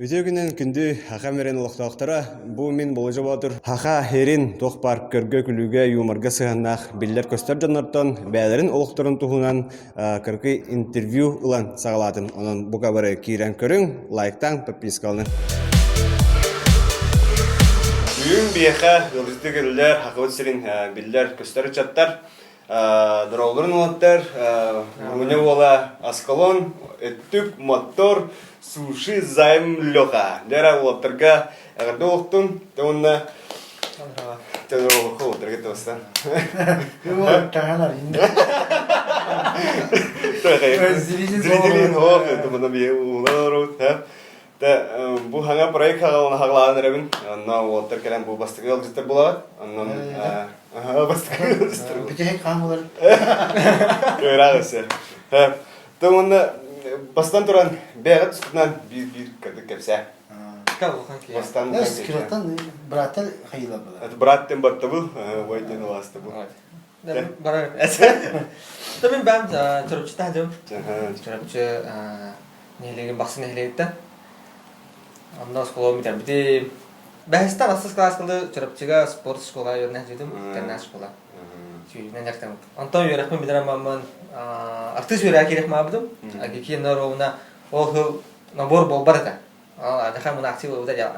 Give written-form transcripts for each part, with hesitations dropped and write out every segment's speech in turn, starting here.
Үтүө күнүн күндү Хаха мэрин олохтоохторо, бу мин Боложо Боотур Хаха эрин туох баар көргө-күлүүгэ, юморга сыһыаннаах биллэр-көстөр дьоннортон бэйэлэрин олохторун туһунан кыракый интервью ылан саҕалаатым. Онон бука бары киирэн көрүҥ, лайктааҥ, подпискаланыҥ. Бүгүн биһиэхэ ыалдьыттыы кэллилэр Хахабыт сирин биллэр-көстөр ыччаттар Дороолорун уолаттар, Муҥуня уола Аскалон, Өттүк, Моттор, Суши, Займ, Леха. Дьэ уолаттарга эҕэрдэ буолуохтун. Уонна уолаттарга тостан. Зрителин ох, это бие улар Бу хаҥа проект хаҕалаан эрэбин. Онно уолаттар кэлэн бу бастакы ыалдьыттар буолаҕыт. Онон бастакы ыалдьыттар. Бүтэһик хаан буолар. Ыраах өссө. Тым уонна бастан туран бэйэҕит тускутунан биир-биир кырдык кэпсээ. Бастан Кыраттан браттар хайыылар была. Брат тем баттабыл, ой тен улаастабыл. Барар. Мин бэм Чурапчыта дьым. Чурапчы нэһилиэгин Бахсы нэһилиэгиттэн. Онно оскуола бүтэрбитим. Бэһистэн ахсыс кылааскылы Чурапчыга спорт школа үөрэнэ сылдьыбытым. Интернат школа. Сүүрүнэн дьарыктаммыт. Онтон үөрэхпин бүтэрэн бараммын артыыс үөрэҕэ киириэх маабытым. Агики ровно ол сыл набор буолбат этэ. Адаха мунакчы буолбута дьэ.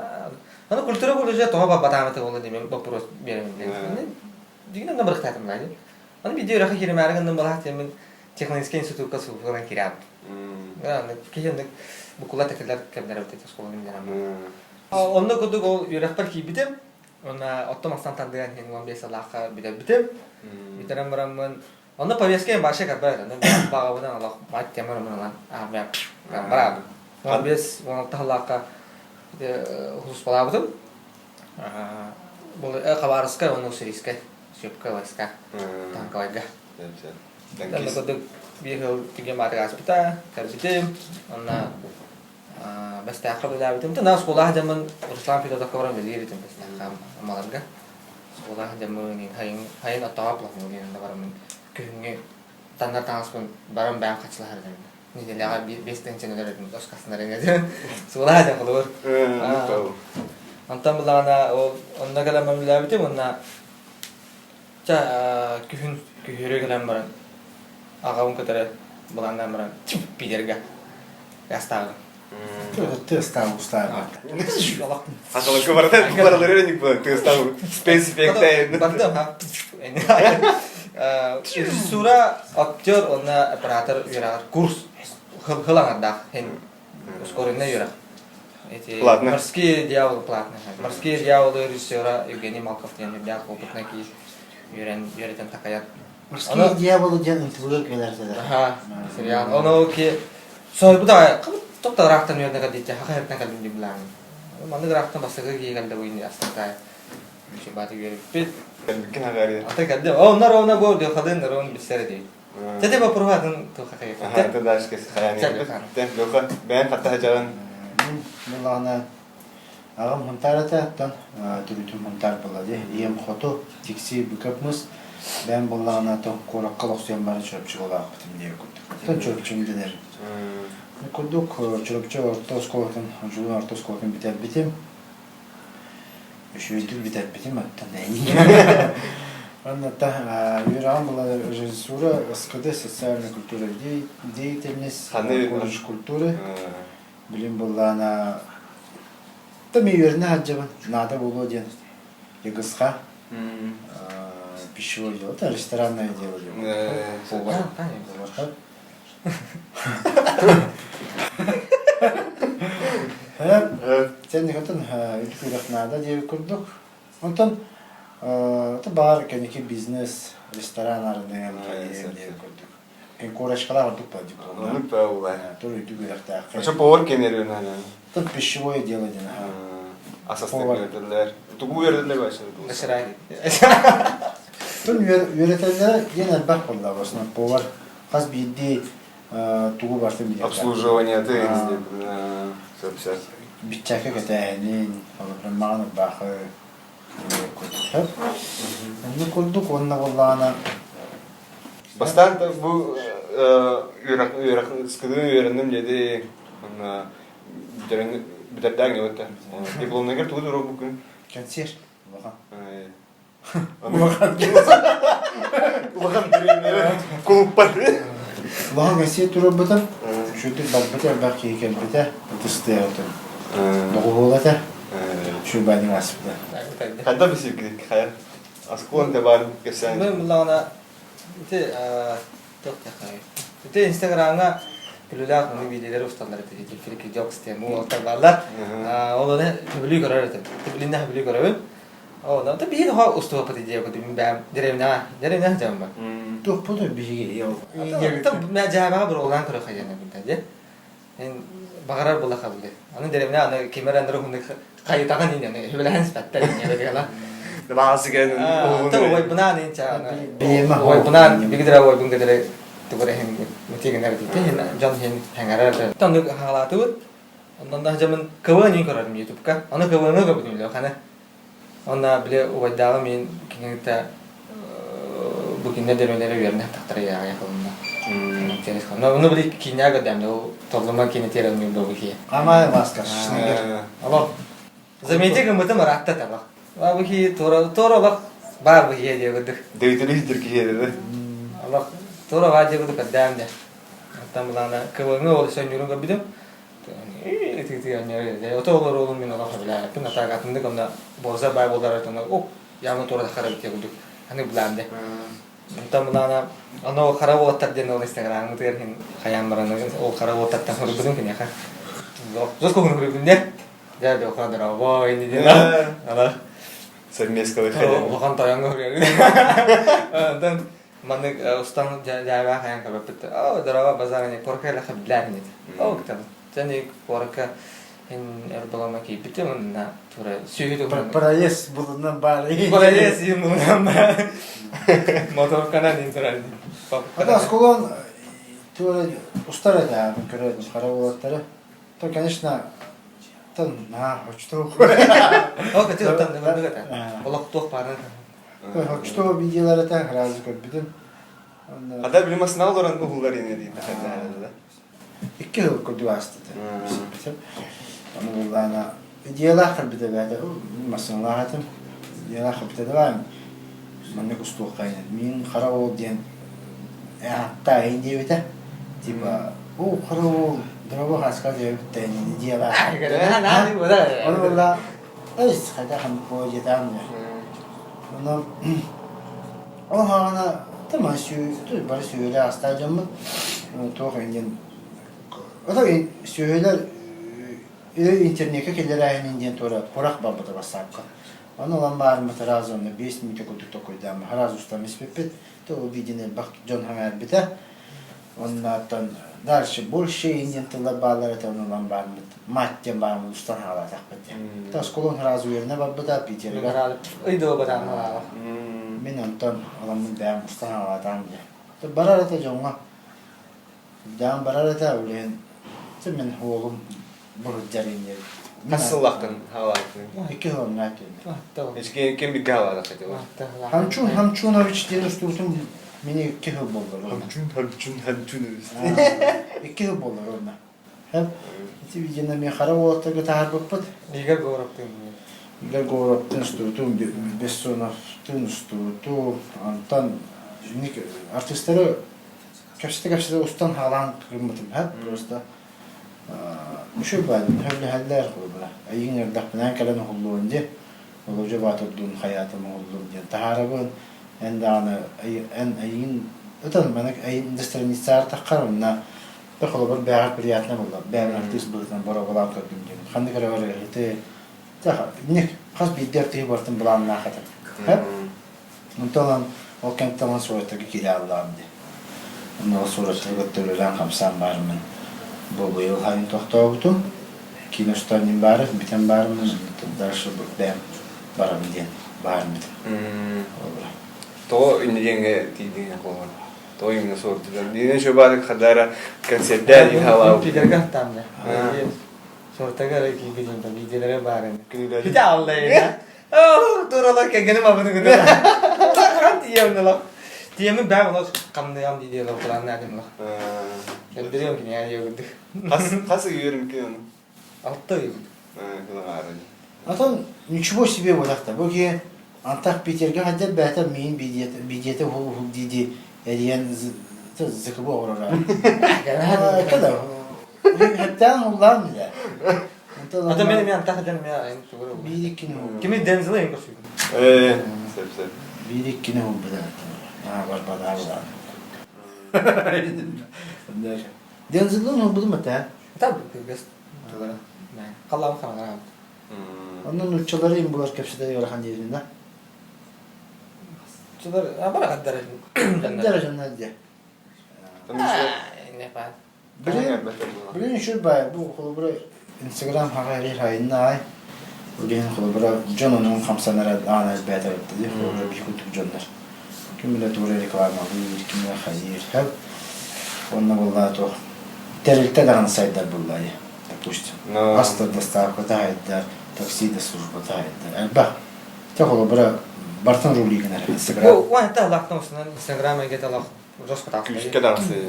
Аны культура колледжа тоҕо барбатаабыта буолла диэн вопрос биэрэн. Дьиҥинэн да бырахтаатым даа. Аны биирдэ үөрэххэ кииримээри гынным балаһа диэммин технологическай институкка сууфугунан киирээбит. Киһи оннук букула текелер кэмнэр эбит оскуоланы билэрем. Онно курдук ол үөрэхпэр киирбитим. Уонна оттон мастан тардыган иһин 15 сыллаахха бүтэрбитим. Бүтэрэн бараммын онно повестка вообще карбар онно баҕабынан олох мать темыр ылан армия бараабын. 15-16 сыллаахха улууспалаабытым. Бұл Хабаровскай уонна Уссурийскай Сөпкө войска танковайга. Онно курдук биир сыл түгэн баатык ааспыта, кэлбитим. Онно Бэстээххэ үлэлээбитим. Тына оскуолаах дьаммын Руслан Федотовка баран үлэлиир этим Бэстээххэ Аммаларга. Оскуолаах дьаммын хайын хайын оттоҕо плохому диэн бараммын күһүҥҥү таннар таҥаспын баран бэйэм хачылаһар этим. Неделяҕа 5 тыһыынча өлөр этим оскаснар эҥэ Суолаа дьэ холобур. Онтон булаҕына ол онно кэлэн үлэлээбитим уонна ча күһүн күһүөрү кэлэн баран аҕабын кытары былааннаан баран Питергэ астаабытым. Тыастаах устаабат. Хахалыкка барыта баралары ник тыастаах спецэффектээн. Бардым ха. Режиссура, актер уонна оператор үөрэҕэр курс хыл аҥардаах һин ускоренный үөрэх. Эти Платно. Морские дьяволы платные. Морские дьяволы режиссера Евгений Малков диэн үрдээх опытный киһи үөрэн үөрэтэн такайар. Морские дьяволы диэн ынтылыгар кэлэртэлэр. Аха, сериал. Ону ки сойбута тохто ыраахтан үөрэнэ кэлдииччэ хаха эртэн кэлдим дии билаамын. Маннык ыраахтан бастакы киһи кэлдэ бу ини астатаа. Бааты үөрүппүт. Кэлбиккин хагарыйа. Ата кэлди. О, онно ровно бу Лехадын ровно билсэр дии. Тете вопроһу атын туха Аха, это дальше кес хаян. Леха, бэйэн хатта хажагын. Мин буллаҕына аҕам Хунтаар этэ, оттон төрүтүм Хунтаар буолла дии. Ийэм хоту, Тикси, Быкапмыс. Бэйэм буоллаҕына то куоракка олохсуйан баран Чурапчыга улааппытым диye курдук. Оттон Чурапчым дэнэр. Курдук Чурапчы орто оскуолатын, Одьулуун орто оскуолатын бүтэрбитим. Үчүгэйдик бүтэрбитим оттон Уонна үөрэҕим была режиссура, СКД, социальная культура деятельность, колледж культуры. Билим буллаана там үөрэнэ сылдьабын, наада буолуо диэн ЕГСХ пищевое дело, это ресторанное дело диэн. Повар. Сен никотон үтүк наада диэбит курдук. Онтон баар кэнники бизнес, ресторан арыныам диэбит курдук. Корочкалаах ордук па дипломна. Оннук па улай. Тур үрдүк үөрэхтээх. Очо повар кенерин Тут пищевое дело диэн. Асастык үөрэтэллэр. Тугу үөрэтэллэр вообще? Тун үөрэтэллэрэ диэн элбэх буолла. В основном повар хас биирдии тугу барытын билэр. Обслуживание ты Биччээкэ кэтээһинин, олорон маҕан ырбаахы курдук. Оннук курдук уонна буоллаҕына Бастаан бу үөрэх үөрэх СКД үөрэнним диэди уонна бүтэрэн Бүтэрдээн ылытта. Дипломнагар тугу туруорбуккун? Кэнсиэр. Улахан. Улахан. Улахан кулуппар. Улахан кэнсиэр туруорбутум. Үчүгдүк барбыта, элбэх киһи кэлбитэ. Ытыстыйабытым. Доҕуһуола этэ. Үчүгэй ааспыта. Хайда бисиргит хайа? Оскуолан табаар кэпсээн. Мен буллаҕына ити туох диэххэ Ити Инстаграмҥа күлүүлээх ону видеолары усталлар этэ ити Фрики Jokes диэн уолаттар бааллар. Ол ону сөбүлүү көрөр этим. Билиннэ сөбүлүү көрөбүн. Ол да биһиги тоҕо устубаппыт идея кутум бэм деревняҕа деревняҕа дьон бар. Туохпутуй биһиги Дьаабаҕа буруолаан көрө хайана бинта дьэ. Эн баҕарар була хабылы. Аны деревня аны кимер андыр хуннык хайытаҕын ини аны хүбэлэһэн спэттэр ини бегала. Баасыган Уойбунаан инча уойбунаан бигидера уойбун гедере тугура хин мутигинер дите дьон хин хәңәрер. Тонну хаалаатыбыт. Оннон да жамын КВН көрөрүм ютубка. Аны КВН көрбүтүм хана. Онна били убайдааҕым мин кинигитэ бу кинне дөрүөлэрэ үөрэнэ тахтара яҕа холунна. Но ону били киня көрдөөм ол толлума кини терен бу кии. Амай маска шнегер. Алло. Замети гыммытым ыраатта табах. Бу кии тура тура олох баар бу кие диэбидик. Дөйтөлүс дир киһиэдэ. Олох тура баар диэбидик көрдөөм де. Оттон булаана КВН ол сөннүрүн көрбүтүм. Ото олор олун мин олох билээппин атаакатыннык онно борза бай болар отоно оп явно туора хара битэ курдук аны булаам де онтон булаана оно хара уолаттар диэн ол инстаграммытыгар хин хайаан баран ол хара уолаттартан суруйбутум киниэхэ жестко суруйбутум де дьэ дохо дорогой ини диэн ала Совместно улахан тойоҥҥо суруйар онтон Маннык устан дьаабаа хайан көрбөппүт. Оо, дорога базарыне куоракка элэ хэбилээн инит. Оо, кытабын. Сен куоракка ин эр балама киирбитим онна тура сүүһү туһунан. Проезд булунан баар. Проезд булунан баар. Моторканан ин турар. Ата осколон тура устар этэ көрөдүм хара уолаттары. То, конечно, тон на хочто. Ол кытыы оттон нөмөрдүк этэ. Олох туох баарын Что видеолар это сразу көрбүтүм. Ада били масына олорон уһуллар ини дии да. Икки сыл курдук аастыта. Аны буллаана идеялаах көрбүтэ бээтэ массыналаах этим. Идеялаах көрбүтэ да маннык устуоххайын. Мин хара уол диэн ааттаа диэбитэ. Типа, о, хара уол дорогой хаска диэбиттэ идеялаах. Оны булла Эс хайдах диэтэҕим дьэ. Онон ол хаҕана тыма сү бары сүөһүлэр астаах дьоммут туох диэн ото сүөһүлэр интернекка киллэрээһинин диэн туора курах барбыта бассаапка. Ону ылан баарыммыт сразу онно 5 мүнүүтэ курдук токуйдааммыт сразу устан испиппит. То ол видеоны элбэх дьон хаҥаарбыта. Оннооттон дальше больше диэн тыллар бааллар этэ, ону ылан барбыт. Мать диэн баармын устан хаалаатахпыт диэн. То осколон сразу үөрэнэ барбыта Питерга. Ыйдыга батаан Мин онтон ыламмын бэйэм устан хаалаатаам диэн. Барар этэ дьоҥҥо. Даан барар этэ, ол иһин мин уолум буруйдар диэн. Хас сыллаахтан хаалаатыҥ? Икки сыллаах диэн. Ички ким бирге хаалаатах этэ Хамчун Хамчунович диэн устубутум мини икки сыл буолла. Хамчун Хамчун Хамчунович. Икки сыл буолла ровно. Ити видеоны мен хара уолаттарга таһаарбыппыт. Игорь Говоровтыын. Игорь Говоровтыын устубутум, Бессоновтыын устубутум. Антон артистары кэпсэтэ-кэпсэтэ устан хаалаан гыммытым. Просто Үчүгэй баайдым, сөбүлэһэллэр холобура. Эйигин эрдэхпинээн кэлэн уһуллуон дии, Болуодьа Баатырдуун хайаатым уһуллум диэн таһаарабын. Эн даҕаны эн эйигин ытан маннык эйигин да страницаҕар таххар онно да холобур бэйэҕэр приятно буолла. Бэйэм артыыс быһыытынан боруобалаан көрдүм диэн. Ханнык эрэ ырыаһыты инник хас биирдии артыыһы барытын былааннаах этим. Онтон ылан ол кэмтэн ылан суораттарга киирэ аллаҕым дии. Онно ол суораттары кытта үлэлээн-хамсаан баарыммын бу быйыл сайын тохтообутум. Киинэ устан баары, бүтэн баарыммын, дальше бэйэм барабын диэн баарым этим. Тоҕо инньэ диэҥҥэ тиийдиҥ холобур? Тоҕо именно суортудан? Диэн еще баар хадара концертдээн иһалаабыт. Питерга аттаам да. Суортага эрэ киирбит видеолары баарын. Хите аллайына. Туралар кэргэним абыны гына. Хан тиийэмин олох. Тиийэмин бэйэм олох хамныам дии диэн былааннаатым олох. Кэлдириэм кинигэ диэбитик. Хас хас ый үөрүм кинини? Алта ый. Атын ничего себе буолахта. Бу киһи антах Питергэ хадьар бээтэ миин бидиэтэ уһул дии эрийэн зыкыбы оҕорора. Када Хэптээн уллаан билэ. Ата мен мен антах ден мен Биир иккини уһул. Кими Дензелы ең көрсүйдүм. Сөп сөп. Биир иккини уһул билэ. Аа барбадаа булаан. Дензелын уһулбутум этэ. Там кыргыз. Халлаан хараҥараабыт. Онно нууччалары им булар кэпсэтэр ыарахан диэбитин да. Нууччалар бара хаддар Хаддар дьоннор дьэ. Билин үчүр бай бу холобура Инстаграм хаҕа эрир хайынна ай. Билин холобура дьон онон хамсанара аана элбээтэ дии холобура биир курдук дьоннор. Ким билэ тугу рекламалыыр, ким билэ хайыыр, хэл. Онно буоллаа туох тэрилтэ даҕаны сайдар буоллаа допустим. Ас да доставката хайдар, такси да службата хайдар. Элбэх. Те холобура бартан рули гынар Инстаграм. Уан та лахтан усунан Инстаграм эге талах жос Күүскэ даҕасы.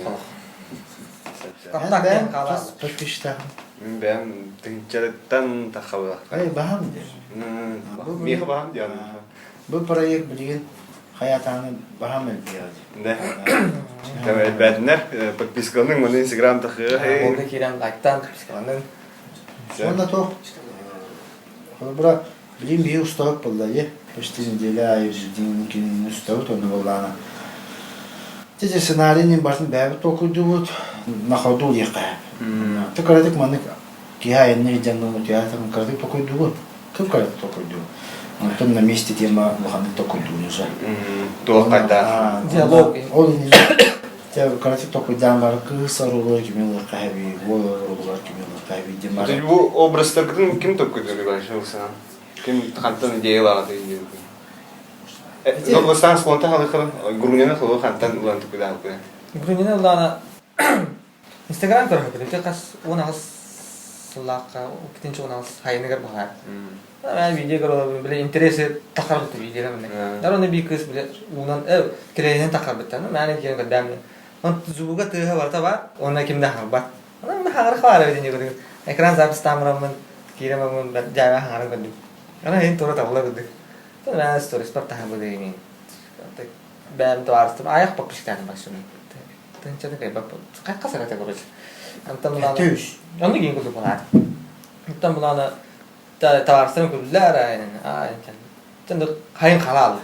Контакт хаалаа. Подписчиктаах. Бэйэм тыһыынчалыттан таххабылах. Ай баһам диэн. Миэхэ баһам диэн. Бу проект билигин хайатааны баһам элбиэҕэ дии. Да. Элбээтиннэр подпискаланың маны Инстаграм тахыа. Олга киирэн лайктаан подпискаланың. Уонна туох холобура билигин биһи устабыт буолла дии. Почти неделя аайы дьиҥин кинини устабыт онно буоллаҕына. Те сценарийын бартын бэйэбит толкуйдуубут на ходу диэххэ. Ты кыратык маннык киһи айанныыр дьаҥҥын утуйаатаҕын кыратык толкуйдуугун. Кып кыратык толкуйдуугун. Онтон на месте тема улаханнык толкуйдуугун уже. Туох хайдаах. Диалог. Ол иннинэ кыратык толкуйдаан баран кыыс оруолугар кими ылыахха эбии, уол оруолугар кими ылыахха эбии диэн баран. Бу образтаргытын ким толкуйдуур Ким хантан идеялаҕытый диэбитин. Бастаан склонта халыхырын, Грунина холу хантан ылан тукудаалкы. Грунина ыллаана Инстаграм көрөһөбүт. Ити хас 18 сыллаахха, иккитинчи 18 хайыныгар баҕар. Мен видео көрөлөбүн, биле интереси тахарбыт видео мен. Дар оны би кыз биле уунан э кирейинен тахарбыттан. Мен киен көрдәм. Он звуга тыыһа барта бар, онна кимде хаҥарбат. Онон хаҥара хаара битин көрдүм. Экран запись таамыраммын, киирэммин дьаабэ хаҥаран көрдүм. Ана иһин тура табыла көрдүк. Мен сториспар таһабы бэйэм товарыстым аяқ подписчиктаатым максимум. Тынчаны кайбап қайққа сарата короче. Антон буланы Төс. Онну кийин курдук булаат. Антон буланы товарыстарым күллэр айын. Хайын халаалы.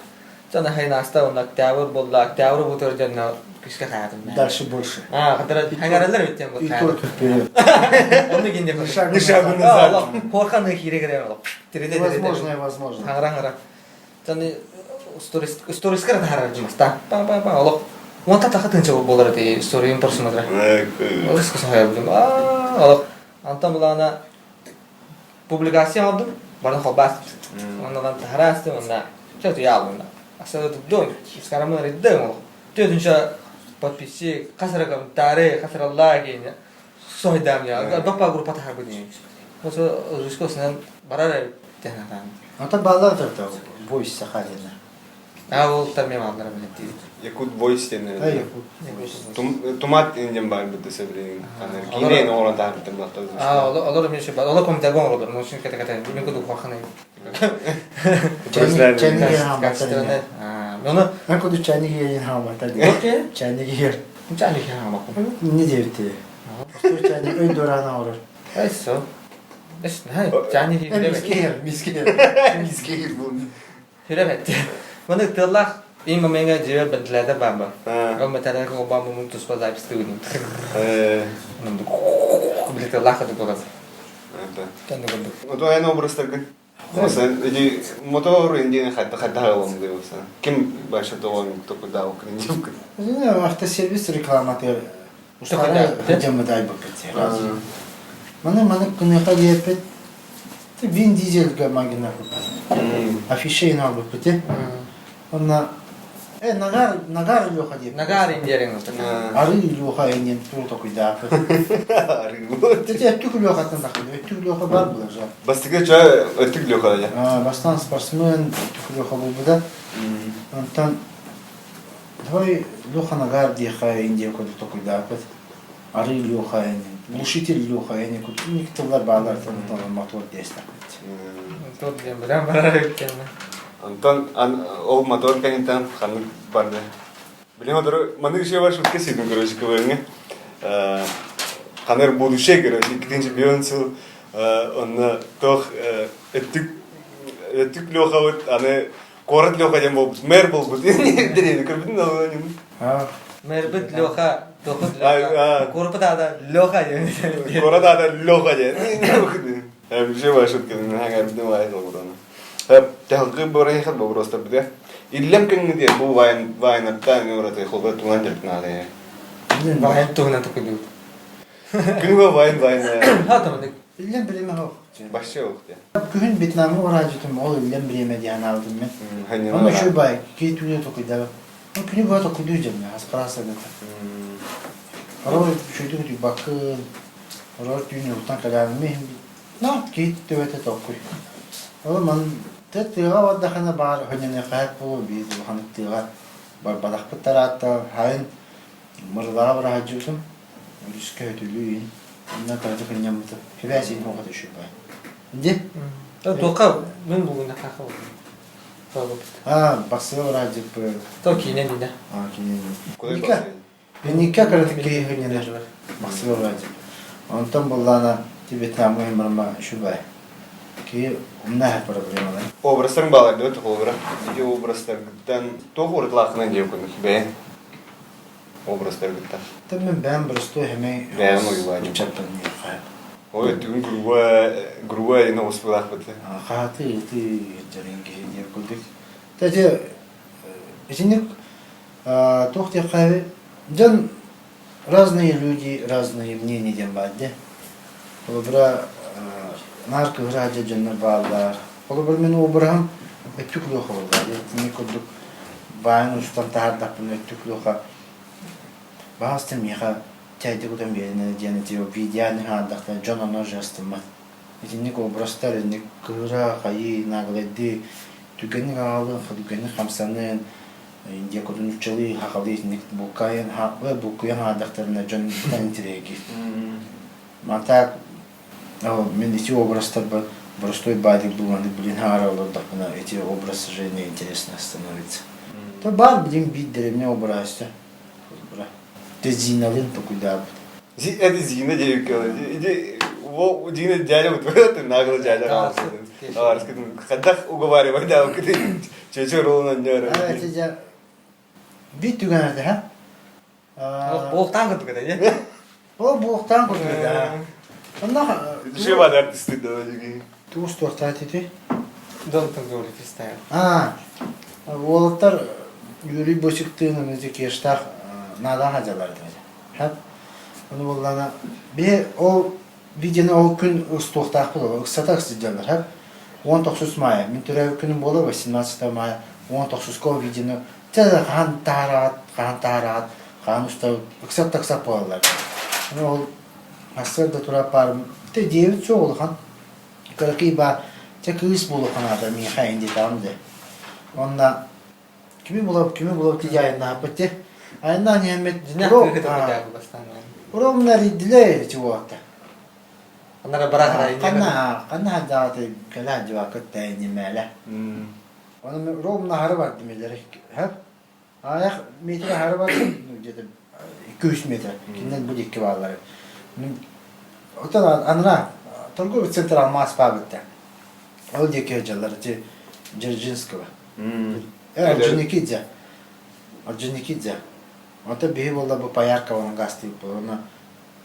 Жана хайын аста онно октябрь болла, октябрь бутер дьонно күскэ хаятым. Дальше больше. А, хатара хаңаралар бүттен И только вперед. Онну кинде Ни шагу назад. Корканы хире кире Невозможно, возможно. Хаңара хаңара. Жаны сторис сторискер тахарар жумаста. Па па па олох. Уонта таха тынча болар эти историям просмотра. Олус кусахая билим. Аа, олох. Антон булана публикация алдым, барын холбас. Оннан тахарасты, онна чөтү яалунна. Асада дом, скарамын риддем ол. Төтүнчө подписчик, касара комментарий, касара лайк сойдам я. Бапа группа тахар будин. Осы русскосынан барар тенатан. Ата баллар тарта бойс Сахалина. А ол тармем аллара билет дейт. Якут Voice диэн. Ай Якут. Тумат инден бар бит себрин. Кине оңорон тахарбыттан булаттар. А, олор мен ше олор комитет оңордор. Мошин кете кете. Мен куду хаханы. Чайник хаматар. А, оны Мен куду чайник йен хаматар. Окей. Чайник йер. Чайник хамак. Не диэбитти. Чайник өй дорана олор. Айсо. Эс, хай, чайник Мискер, мискер. Мискер бу. Хүрэмэт. Маны тыллах им моментга жибер бентилятор баба. Ол металлар обама мун туспа запись тыгын. Билет лаха дугас. Кэнде көрдүк. Ото эн образтаргын. Оса, эти мотор индиен хатта хатта халам деуса. Ким баша тоон токуда окрин Не, автосервис рекламатыр. Устара жамадай бапыт. Маны маны күнөкө диэппит. Вин Дизельге магина Афиша ина бапыт. Онна э нагар нагар Леха диэппит. Нагар индиерин Ары Леха энен тур токуйдаапы. Тете өттүк Лехаттан тахын. Өттүк Леха бар булар жа. Бастыгы ча өттүк Леха я. Бастан спортсмен өттүк Леха болбуда. Онтон Давай Леха нагар диэхэ Индия көдө токуйдаапыт. Ары Леха энен. Глушитель Леха, я не купил, тыллар баалар мотор диэстэхпит. Мотор диэн быдан барар эбит Онтон ол мотор кэнниттэн ханнык барды? Блин, мотору маннык еще бар шутка сидим, короче, КВН-ҥа. Ханар будущее, короче, иккитинчи бион сыл онно туох өттүк өттүк Лехабыт аны Куорат Леха диэн буолбут, мэр буолбут. Дириэби көрбүтүн да Мэрбит Леха, Тохут Леха, Куорат аата Леха диэн. Куорат аата Леха диэн. Вообще шутка, хаҥардым аайы толкутаны. Тахгы барайхат бобростар бите. Иллем кеңҥи диэн бу вайн вайнаттан ураты холбор туган дьарыктанаалай. Вайн туһунан токуйдубут. Күнүгө вайн вайн. Ха тамадык. Иллем бириме хоох. Вообще ох диэн. Күһүн Вьетнамҥа бараадьытым ол иллэм бириэмэ диэн анаабытым мин. Онно үчүгэй баай киһи түүнү токуйдаабат. Күнү быһа токуйдуур дьэммэ, аспарааса да. Орор үчүгэйдик утуйбаккын, орор түүн уһуктан кэлээбиммин иһин на киһи төбөтө токуй. Ол ман тыаҕа бардахына баар хөннөнүөххэ буолуо биир улаханнык тыаҕа барбатахпыт тараатта хайын Мырылаҕа быраһадьыбытым, өрүскэ өтүлүү иһин, онно кыратык ынньаммытым. Сибээс иһин оҕото үчүгэй. Ди? Туохха мин булгунна хаха болбут. Аа, бахсыга быраһадьыппы. То киинэ динэ. Аа, киинэ. Ника. Ника кыратык киһи хынньанар. Бахсыга быраһадьып. Онтон буллаана Вьетнамҥа химарма үчүгэй. Киһи умнаһар проблемалар. Образтарың баалар дуо холобура? Ити образтаргыттан туох уратылааххынан диэн курдук бэйэҥ образтаргыттан. Мен бэйэм боростуой хэмэй Бэйэм ойуулаан. ыччаттан миэхэ. Ой, түгүн грубо грубо ина оспулаахпыт. Хааты ыты дьарин киһи диэн курдук. Тэти итинник туох диэххэ дьон разные люди, разные мнения диэн баар дии. Холобура наар кыһыра дьоннор бааллар. Холобура мин обраһым өттүк луоха буолла. Итинник курдук баайын устан таһаардахпына өттүк луоха Баҕастан миэхэ чэйдик кутан биэрин диэн ити видеоны хаардахтар дьон онно уже астыммат. Итинник образтар инник кыыра, хайыы, наглайдыы, түгэнник аҕалыан, түгэнник хамсаныан, Индия кутун нууччалыы, хахалыы итинник булкайан, булкуйан хаардахтарына дьон интириэһиргиир. Мантаак мин ити образтарбар простой баадик булманы блин хаара олордохпуна эти образ уже неинтересно становится. То баар билин биир дэриэбинэ образта. Ты Зиналын токуйдаабыт. Это Зина диэбиккэ иди во Дина дядя вот ты нагло дядя Хадах уговаривай да чече ролун анньара. Биир түгэн этэ Буохтаан курдук этэ дии. Ол буохтаан курдук этэ. Онно Дешево артисты да Туус туохтаат ити? Донтон говорит фристайл. Аа, уолаттар Юрий Босиктыын ити Кештаах наада хадьалар этэ. Хап. Ону буоллаана би ол видеоны ол күн устуохтаахпыт ол ыксата сылдьаллар хап. 19 мая. Мин төрөөбүт күнүм буолар 18 мая. 19 ол видеоны Чэ, хаһан таһаараҕыт, хаһан таһаараҕыт, хаһан устабыт, ыксап-таксап буолаллар. Ону ол сарсыарда турар паарым, ити дьиэбит суох улахан, кыракый баар, чэ кыыс буолуохха наада миэхэ эн диэтэҕим дии. Уонна кими булабыт, кими булабыт дии айаннаһаппыт дии. Айаннаан иһэммит ровно эрийдилэр чего-то. Анара барах Ханна ханна сылдьаҕытый кэлэ сылдьыбаккыт да иннимээлэ. Ону ровно аһары бардым илэри Аҕыйах метр аһары бардым, ну где-то 2-3 метр. Кинилэр бу диэки бааллар. Оттон анараа торговый центр алмаас баабытта. Ол диэки сылдьаллар ити Дзержинского. Орджоникидзе. Орджоникидзе. Онтон биһи буолла бу Пояркованан гаастыыбыт буолла.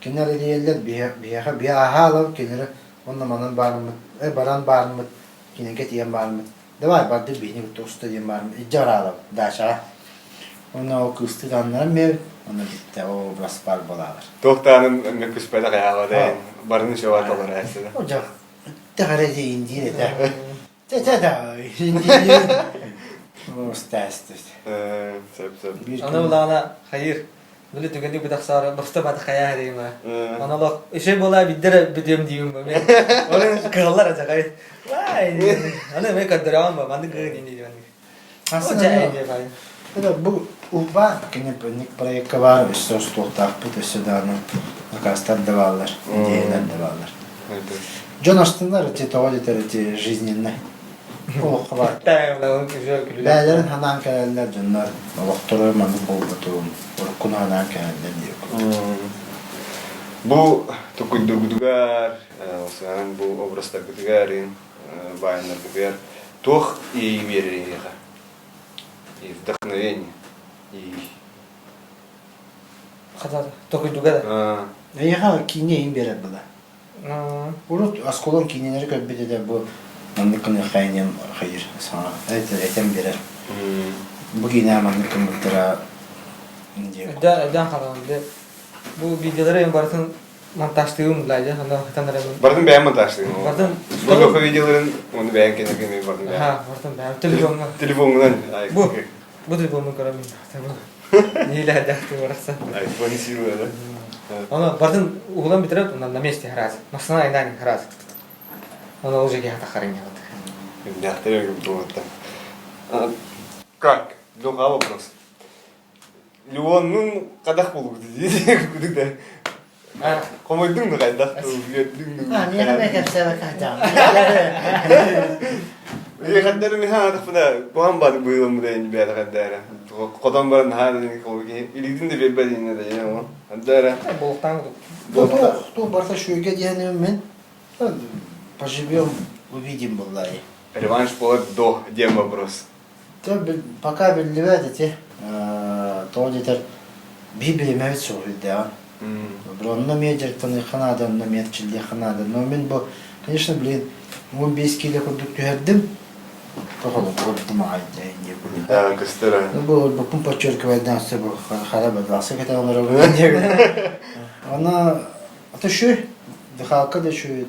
Кинилэр эрийэллэр биһиэхэ биһи ааһа алабыт кинилэри онно манан баарыммыт, баран баарыммыт, кинилэргэ тиийэн баарыммыт. Давай бардым биһини кытта уста диэн баарым илдьэ бараалабыт даачаҕа. Уонна ол кыыстыы тааннаран биэбит, онно бүттэ ол образ баар буолаалар. Туох даҕаны мөккүспэтэх эһэҕэ барыны сөҕө толору эссе. О дьах тэхэрэ диин диир этэ. Тэ да индиир. Устаастыт. Сөп сөп. Аны улаана хайыр Били түгэни бытахсаары баста бата хайаа дима. Монолог үчүгэй буолаа биддер бүтүөм диим бу. Оны кыһаллар ачакай. Вай. Аны мен көрдөрөм ба манды гы дии дии. Бу. Урбаан кини ник проекка баар өссө устуохтаахпыт, өссө даҕаны заказтар да бааллар, идеялар да бааллар. Дьон астынар ити тоҕо диэтэр ити жизненнай олоххо баар. Бэйэлэрин санаан кэлэллэр дьоннор олохторо маннык буолбутун уруккуну санаан кэлэллэр диир курдук. Бу тукуйдургутугар, осыһан бу образтаргытыгар, баайыннаргытыгар туох иэйии биэрэр эһиэхэ? И вдохновение. И Хата токуйдуга да. Эйиэхэ киинэ иһин биэрэр была. Урут осколон киинэлэри көрбүт этэ бу маннык гыныаххайын диэн хайыр саҥа этэн биэрэр. Бу киинэ маннык гыммыттара диэн. Өйдөөн хаалан бу видеолары барытын монтажтыыбын дьэ онно хатан эрэ Барытын бэйэм монтажтыыбын. Барытын Бу видеоларын оны бэйэм кэнники барытын бэйэм. Ха, барытын бэйэм телефоҥҥа. Телефоҥҥунан. Бу бу телефоммун көрө мин. Ниилээдэхти барахсан. Айфон сила, да? Оны барытын уһулан бүтэрэн онно на месте раз. Массана айнан раз. Оны ол жерге хатахарын ялат. Дяхтар буолуттан. Как? Духа вопрос. Леоннун хадах булугу дии да. Хомойдуҥ да хайдах үөрдүҥ А, миэхэ эмиэ кэпсээбэккэ сылдьаҕын. Хаддары миха атахпына куһан баады быыламмыта ини бэйэтэ хаддара. Хотон баран наһаа илиитин да биэрбэт иннэ да ол. Хаддара. Болуктаан Туох, туох барыта шүөгэ диэни мин поживем, увидим буоллаайы. Реванш болар до диэн вопрос. Пока биллибэт ити. Тоҕо диэтэр биир бириэмэбит суох үрдээҕин. Онно эмиэ дьарыктаныахха наада, онно эмиэ эрчиллиэххэ наада. Но мин бу, конечно, блин, 15 киилэ курдук түһэрдим. Тоҕо аҕай диэн курдук. Көстөр. Ну, бу буккун подчеркивайдан өссө бу хара бадалса кэтэ олоробун диэн. Аны ата үчүгэй, дыхалка да үчүгэй,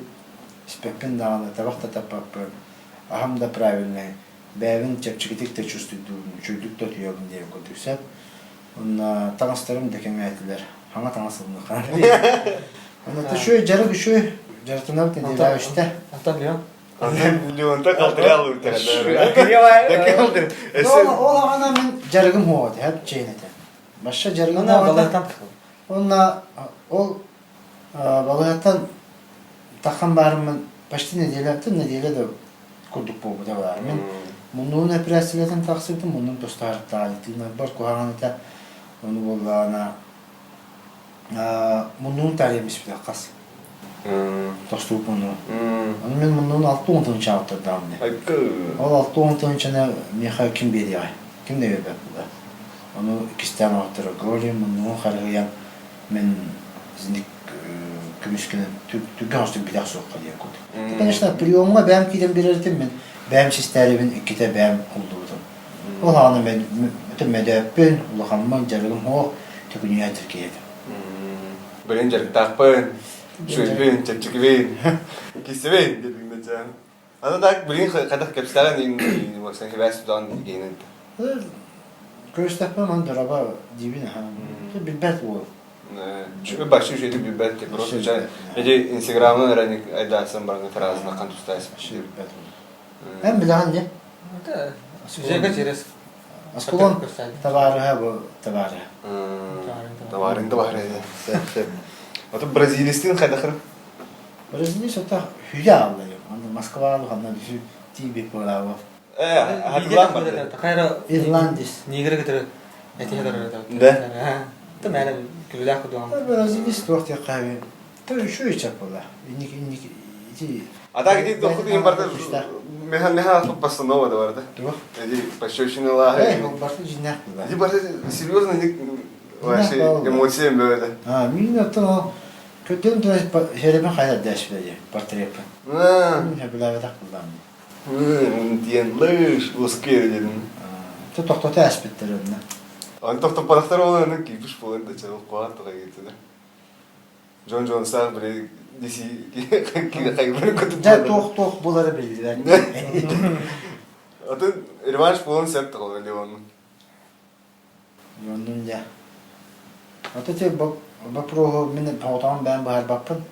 испэппин даҕаны, табах да таппаппын, аһым да правильный. Бэйэбин чэпчэкитик да чувствуйдуубун, үчүгэйдик да утуйабын диэн курдук сөп. Уонна таҥастарым да кэҥээтилэр. Хаҥа таҥас ылыныахха. Онно үчүгэй дьарык үчүгэй. Дьарыктанабыт нэдиэлэҕэ үстэ. Антон Леон. Антон Леонта калтырыал Ол аҕана мин дьарыгым суоҕа этэ, чэйин этэ. Башша дьарыгым суоҕа этэ. Уонна ол балыһаттан таххан баарыммын почти неделя, неделя да курдук буолбута баар. Мин муннуун эпэрээссийэлэтэн тахсыбытым, муннум тостаарыттаҕа тыынарбар куһаҕан этэ. Ону буоллаҕына муннуун таарыйан испитэ хас. Тостубут муннуун. Ону мин муннуун 60 тыһыынча аҕыттардаҕым дии. Ол 60 тыһыынчаны миэхэ ким биэриэҕэй? Ким да биэрбэт буолла. Ону иккистээн оҕотторорго олорон муннугун харыһыйан мин итинник көмүскэнэн түргэн оҕустук билэх суохха диэн курдук. Конечно, приемҥа бэйэм киирэн биэрэр этим, мин бэйэм систээрибин иккитэ бэйэм уллубутум. Ол аҕаны мен мөдөөппүн, улахаммын, дьарыгым суох, төкүнүйэ дьэркэй этим. Билин дьарыктаахпын, үчүгэйбин, чэпчэкибин, киссэбин диэтиҥ да Аны так билин хайдах кэпсээн хибээс тутаҕын диэни Көрүстэхпинэ ман дораба диибин аха. Билбэт уол. Башы үчүгэйдик билбэт просто эти инстаграмынан эрэ айдаасан баран фразына хан тустайсың. Билбэт уол. Эн билэҕин не? Сүзэгэ через Аскулон табаарыһа бу табаарыһа. Табаарыҥ табаарыһа. Ото бразилистин хайдахыр? Бразилия сотах хүлэ ааллайым. Аны Москваҕа ханна түсү тиийбит буолаабы. Хатылаан барды. Такайра Ирландис. Нигеры кытары этиһэ Да. Та мээнэ күлүлээх кудуам. Бразилис туох диэххэ То үчүгэй чап буолла. Инник инник ити А так иди дохуд им барда меха меха постанова да барда. Туох? Эти пощечина Эй, ол барда дьиннээх буолла. Иди барда серьезно ник вообще эмоциям бөдө. А, мин оттон ол Көтөн сэрэмэ хайа дэшпэ диye портреппин. Сөбүлээбэтэх буллаам дии. Диэн лыш ускер дедим. Ты тохтото эспиттер онно. Аны тохтоппатахтар ол аны кипиш буолан да чал куаат тахайгытыда. Джон Джон саах били диси хайбар көтүп. Дьэ туох-туох булары биллибэт. Атын реванш буолан сөп тахал Леон. Оннун дьэ. Ото те боппуруоһу мин соҕотоҕун бэйэм быһаарбаппын.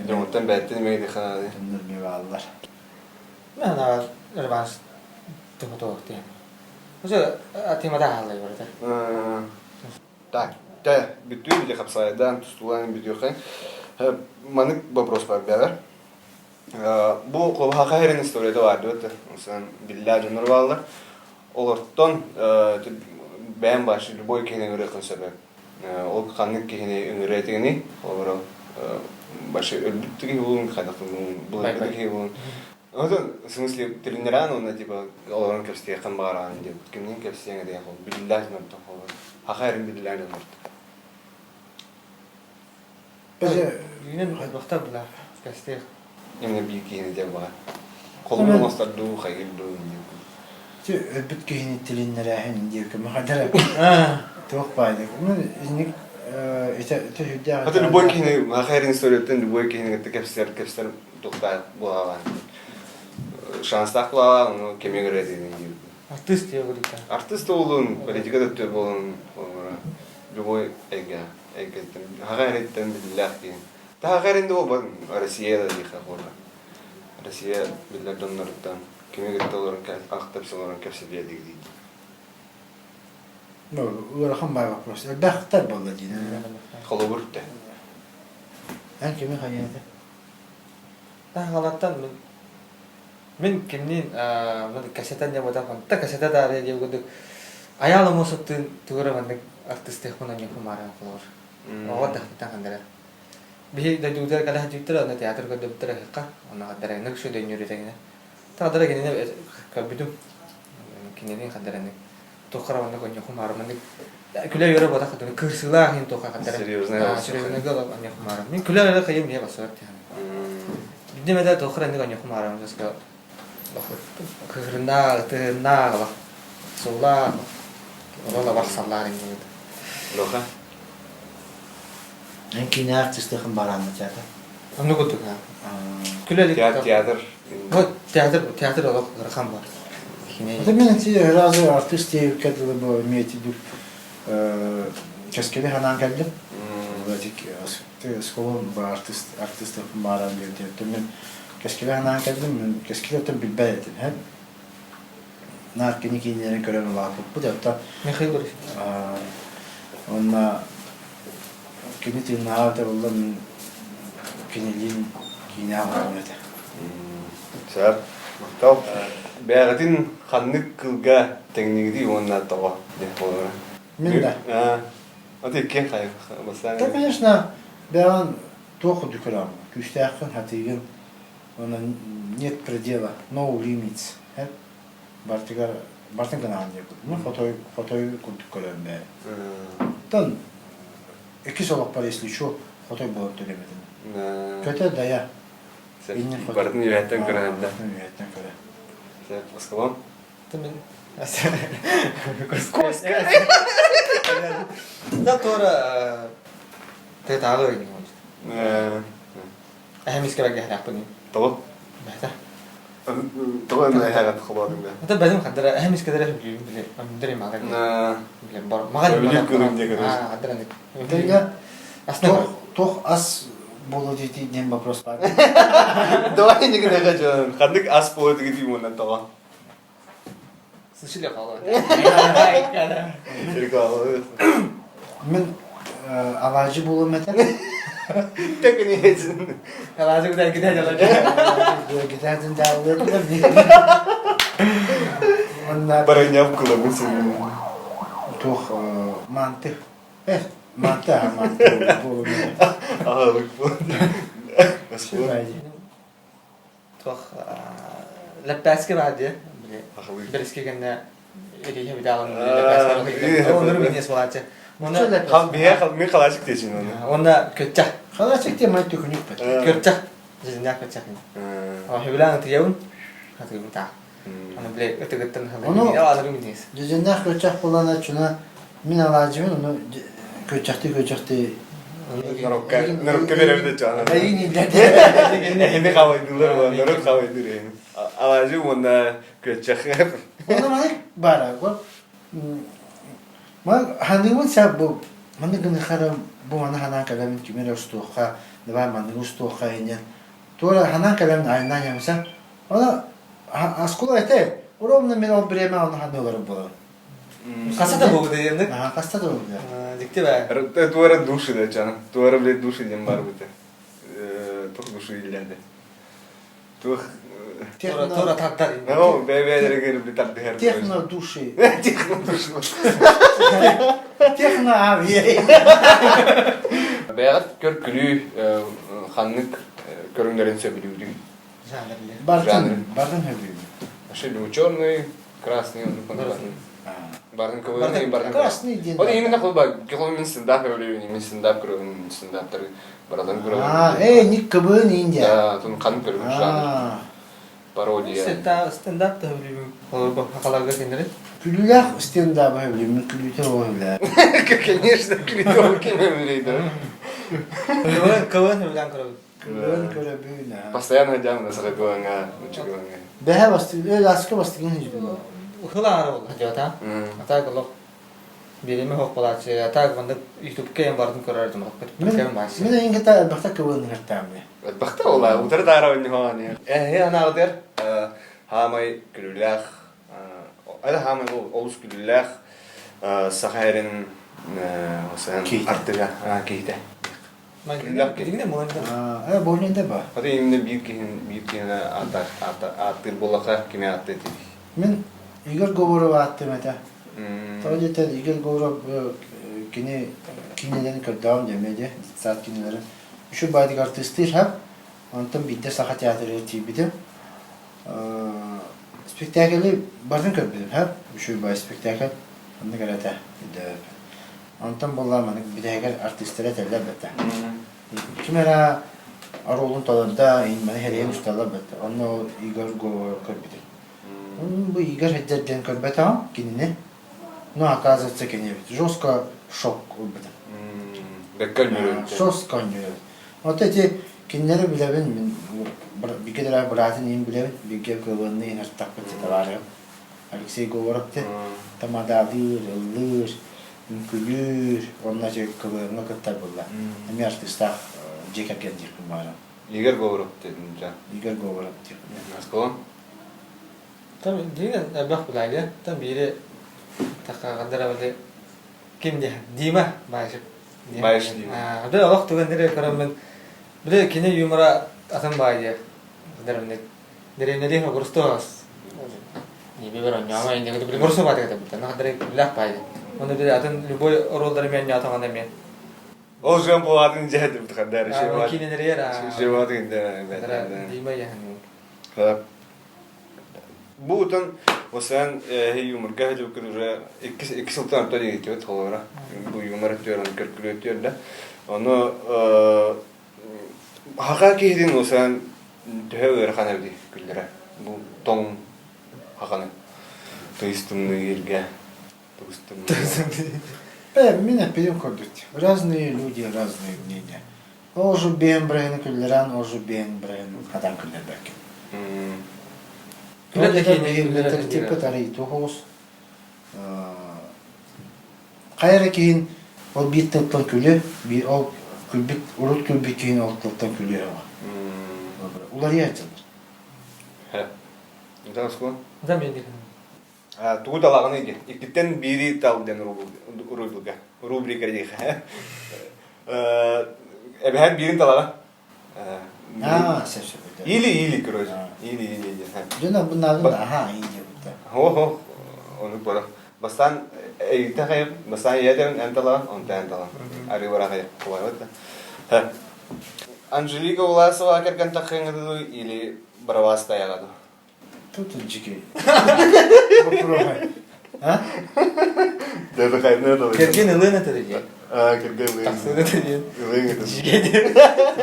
Дьоҥуттан бэйэттэн эмиэ ханаады. Дьоннор эмиэ бааллар. Мен реванш тохотоох диэн. Уже темада хааллай барыта. Так, тэ, бүтүү били хапсайдан тустуулан бүтүөххэ. Манык вопрос бар бэҕэр. Бу Клубаха хэрин историята бар диэт. Сан биллää дьоннор бааллар. Олортон бэйэм башы любой киһини ыҥырыаххын сөбө. Ол ханнык киһини ыҥырыа этигиний? Олоро башы өлбүт киһи булун, хайдах былыргы киһи булун. Отон, в смысле, тренеран уонна типа олорон кэпсиэххин баҕараҕын диэн кимниин кэпсиэҥ этэ биллээх дьоннортон холобур. Хаха эрин биллээх дьоннортон. Үүнэн хайбахтар булар кэстиэх. Именно биир киһини диэн баҕар. Холобур оҥостор дуу, хайгыр дуу диэн. Ти өлбүт киһини тилиннэрээһин диир көмө туох баайдык. Инник ити Это любой киһини хаха эрин историяттан любой киһини кытта кэпсэр кэпсэр туохтаах буолаҕа. Шанстаах буолаҕа, ону кеми көрө диир. Артыыс диye курдук. Артыыс да буолун, политика да өттүгэр буолун, любой эйгэ эйгэттэн хаха эриттэн биллээх киһи. Таха эрин да буолбат Россия да диэхэ буолла. Россия биллэр дьонноруттан кими кытта олорон ахтар олорон кэпсэтиэ дии. Ну, ыарахан бай вопрос. Элбэхтэр буолла диин. Холобур тэ. Эн кими хайаата? Таһалаттан мин мин кимниин кэсэтэн диэн буолтах та кэсэтэ даарыйа диэн курдук айаал омосуттуун тугура маннык артыыстыахпын онньуохпун бааран холобур оҕо тахпыттан хандара биһи дойдубутугар кэлэ сылдьыбыттара онно театр көрдөбүттэр ыһыкка онно хаддарайнык үчүгэй дөйнүөрүтэгинэ тахадара кинини көрбүтүм кинини хаддарайнык туоххара маннык онньуохпун баарым маннык күлэ-үөрэ буотах кырсыылаах иһин туохха хаддара серьезный онньуохпун баарым мин күлэ-үөрэ кыйым ийэ бассыбат Биирдэ эмэтэ туох эрэ инник онньуохум аараҥ саска кыһырыннаах, ытыһыннаах ылах, сыллаах, ону лабах саллаар иннибит. Лоха? Эн киинэ артистыахын бараанна театр? Онну курдук Күлэ илик. Театр. Вот театр, театр олох ыарахан бар. Это мен сразу артист диэбиккэ дылы бу имеете в виду кэскили ханаан кэллим. Оскуолам артист артистыахпын бааран диэбитэ. Мин кэскилэ анаан кэллим, мин кэскилэ оттон билбэт этим, һэ. Наар кини киинэлэрин көрөн улааппыппыт, оттон Михаил Борисович. Уонна кини тыыннааҕа эбитэ буолла мин кинилиин киинэҕэ барыам этэ. Сөп. Махтал. Бэйэҕитин ханнык кылга тэҥниигитий уонна тоҕо диэн буолара? Мин да. Вот икки хайа бастаан. Да, конечно, бэйэҕин туох курдук көрөҕүн, күүстээххин, хатыыгын, уонна нет предела, no limits, бартыгар бартын гынаҕын диye курдук. Ну, хотой, хотой курдук көрөм бээ. Оттон иккис олохпор, если что, хотой буолан төлөмөтүм. Көтө дая. Бартын үөһэттэн көрө. Бартын үөһэттэн көрө. Москва. Коска. Да туора тетааҕы ойнуубут. Эһэм искэ баргахтаахпын. Тоҕо? Бэхтэ. Тоҕо эһэҕэ холоотуҥ да? Это бэдим хаддара эһэм искедere сөбүлүүбүн биле өндөрү мага биле бар мага Сөбүлүүр кылым диye көрөс. Хаддара Тэҥҥэ туох ас буолуо дии диэн вопрос баар. Давай не гына Ханнык ас буолуо дии уонна тоҕо? Слышали хаалар. Мин алаадьы буолуом этэ. Тэкини Алаадьы кудай кидай дала. Гитаатын дааллыыр Онна Бараньям кылабын сылын. Туох манты. Э, манты, а манты буолуом этэ. Аҕалык буолуом. Туох лэппээскэ баар дии били бэрэски кэннэ эрииһэ бүтээҕин лэппээскэ оннур миниэс буолааччы уонна мин халаачык диэчин оны уонна көччэх халаачык диэн май түкүнүк көччэх дьиҥнээх көччэх сөбүлээн ытыйабын атыыбын таах аны били ытыгыттан Ону алырым миниэс дьиҥнээх көччэх буолана чуна мин алаадьыбын ону көччөхтүү көччөхтүү Нарокка нарокка беребит чаана. Эйин Эһини хавайдылар народ хавайдыр эһини. Алаадьы уонна көччэх. Онно маннык баара Ман ханыыбын сап бу маннык гыныхара бу маны ханаан кэлэмин кими эрэ устуохха давай манныгы устуохха инньэн туора ханаан кэлэмин айаннаан ямса Она оскула этэ ровно мен ол время оны ханыыларым буолар. Хаста да буолбута диэнник. Аа, хаста да буолбута. Дьикти баа. Туора души да чана. Туора блядь души диэн бар быта. Туох души иллээде. Туох Туора тардар. Ну, бэйбээлэригэр би тардыһар. Техно души. Техно души. Техно авиа. Бэйэҕит көр күлүү ханнык көрүҥнэрин сөбүлүүрүй? Бартын, бартын сөбүлүүбүн. Вообще черный, красный, барын кыбыын, барын Красный диэн. Ол именно кылба, кылбын мин стендап көрөбүн, мин стендап көрөбүн, стендаптары баратын көрөбүн. Аа, э, ник кыбыын Индия. Да, тун хан көрөбүн жанр. Пародия. Стендап та сөбүлүүбүн. Олорго хакаларга сендери. Күлүүлээх стендабы сөбүлүүбүн, күлүүтэ ол сөбүлээх. Конечно, күлүүтэ ол ким сөбүлүүр. Кыбыын, кыбыын сөбүлээн көрөбүн. Кыбыын көрөбүн. Постоянно дьаамна саха кылаҥа, нучча кылаҥа. Бэһэ бастыгын, өл аска бастыгын хижбин. Хылаары болла дьота. Атаак олох бириме хоқ болаачы. Атаак маннык ютубка эн бардын көрөр дьон Мин эйин кытта элбэхтэ кыбыын ыһыртаамны. Элбэхтэ ола, утары таара ойнуһааны. Эһи анаҕытыр хаамай күлүүлээх, это хаамай олус күлүүлээх саха эрин артыга киһитэ. Э, болненде ба. Хата именно биир киһин биир киһини ааттыыр буоллаха кими ааттыы этибий? Мин Игорь Говоров ааттым этэ. Тоҕо диэтэр Игорь Говоров кини киинэлэрин көрдөҕүм диэмэ диэ, детсад кинилэрин. Үчүгэй баайдык артыыстыыр һап. Онтон биирдэ Саха театрыгар тиийбитим. Спектаклы барын көрбүтүм һап. Үчүгэй баай спектакль. Оннук эрэ этэ. Онтон буоллаҕа маннык бүтэһигэр артыыстара этэллэр бэтэ. Ким эрэ оруолун толордо, маны хэрийэн усталлар бэтэ. Онно ол Игорь Говоров көрбүтүм. Бу Игорь Хэддэр диэн көрбөтөҕүм кинини. Но оказывается кини эбит. Жестко шок ылбытым. Бэккэ өнньүрү. Жестко өнньүрү. Вот эти кинилэри билэбин, мин бигэ дара быраатын иин билэбин, бигэ кылынны иһэртахпыт табаарым. Алексей Говоров те тамадаалыыр, ыллыыр, үҥкүүлүүр уонна кылыыҥҥа кыттар буолла. Эмиэ артыыстаах дьиэ кэргэн диэхпин баҕарабын. Игорь Говоров диэн дьэ. Игорь Говоров диэхпин. Москва. Там дигэн элбэх билайга. Там биири таккагандара били ким диэн Дима Баишев. Баишев Дима. Били олох түгэннэри көрөммүн били кини юмора атын баайы. Дэриэбинэлиин огурустуос Нибибер онньома иннигит били горсу баатыгата битэ нахадары билэх баайы. Оны били атын любой оруоллары мен ньоотоҥон эмиэ. Ол жан болатын жэдим тхандар шеват. Киненерер Шеват инде. Дима яһын. Бу утан осан юморга хадыбыкын уже икки сылтан орто диэки холора. Бу юмор өттүөр көркүлү өттүөр да. Ону Хаха киһитин ылсан төһө ыарахан эбитий күллэрэ? Бу тоҥ хаханы тыйыс тымныы ииргэ тубус тымныы. Э, мин эппитим курдук. Разные люди, разные мнения. Ол же бэйэм бырайыны күллэрэн, ол же бэйэм бырайын хатан күллэрбэккин. Күлэр да киһини күллэрэр Типа тарый тоҕус. Хайа эрэ киһин ол биир тылтан күлүө, биир ол күлбүт, урут күлбүт киһин ол тылтан күлүө оҕо. Уларыйа сылдьар. Да мен Тугу талаҕыный диэн. Иккиттэн биири тал диэн рубрика. Рубрика диэхэ. Эбэһээт биирин талаҕа. Аа, сөп сөп. Или или короче. Или или диэн. Дьоно буннаабын аха ии диэбиттэр. Хо-хо. Ону бара. Бастаан эйиттэн хайып, бастаан ийэтэбин эн талаҕын, онтон эн талаҕын. Арыы бара хайып. Кулайбат да. Анжелика Власова кэргэн таххыҥҥа или Барабас тайаҕа дуу? Тут дьикий. Вопрос. А? Да, хайны да. Кэргэн ылыан этэ диэн. А, кэргэн ылыан. Тахсыан этэ диэн. Ылыан этэ. Дьигэ диэн.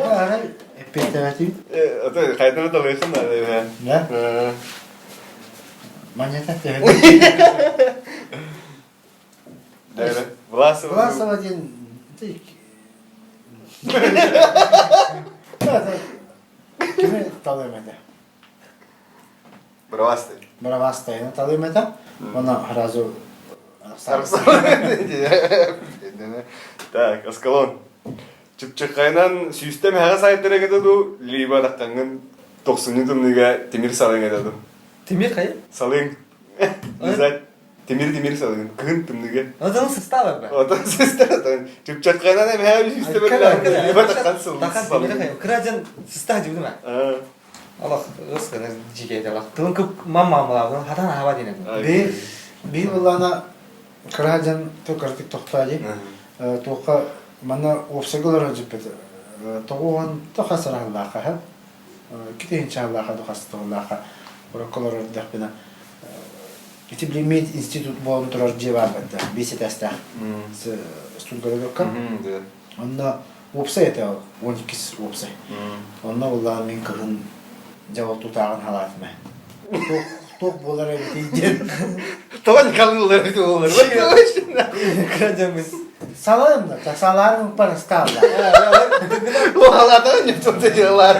Арай эппиэттэбэтим. Ото хайдана талыйсын да Да? Манята төһө. Да, Власова. Власова диэн Кими талыам этэ? Бравастай. Бравастайны талыам этэ. Уонна сразу Так, Аскалон. Чыпчыкайынан сүүстэ мэһэҕэ сайдара этэ дуу, либо таххаҥҥын тохсунньу тымныыга тимир салыҥ этэ дуу. Тимир хайа? Салыҥ. Не знать. Тимир тимир салыгын кыһын тымныга. Отон сыста барба. Отон сыста отон чыпчатканан эмэһэ үстэ берлээ. Либо такан сыл. Кыра дьон сыста дьыбдым а. Алах ыс гына жигейде алах. Тылын кып маммамалабын хатан аһаба диэн этим. Би би буллана кыра дьон кырдык тохтоо дии. Туохха манна уопсайга олорор дьиппит. Тоҕуон тоха сараһыллаахха китиһин чааллааха духастыллааха урукку олорор дэхпинэ ити билиммит институт буолан турар дьиэ баар бадда биэс этээстээх студгородокка онно уопсай этэ ол 12 уопсай онно буллаан мин кыһын дьэ ол тутааҕын халаатым туох буолар эбитий диэн Тоҕо халыылар эбит буолар Салаым да, салаарым уппар ыстаалла. Халаата не то делар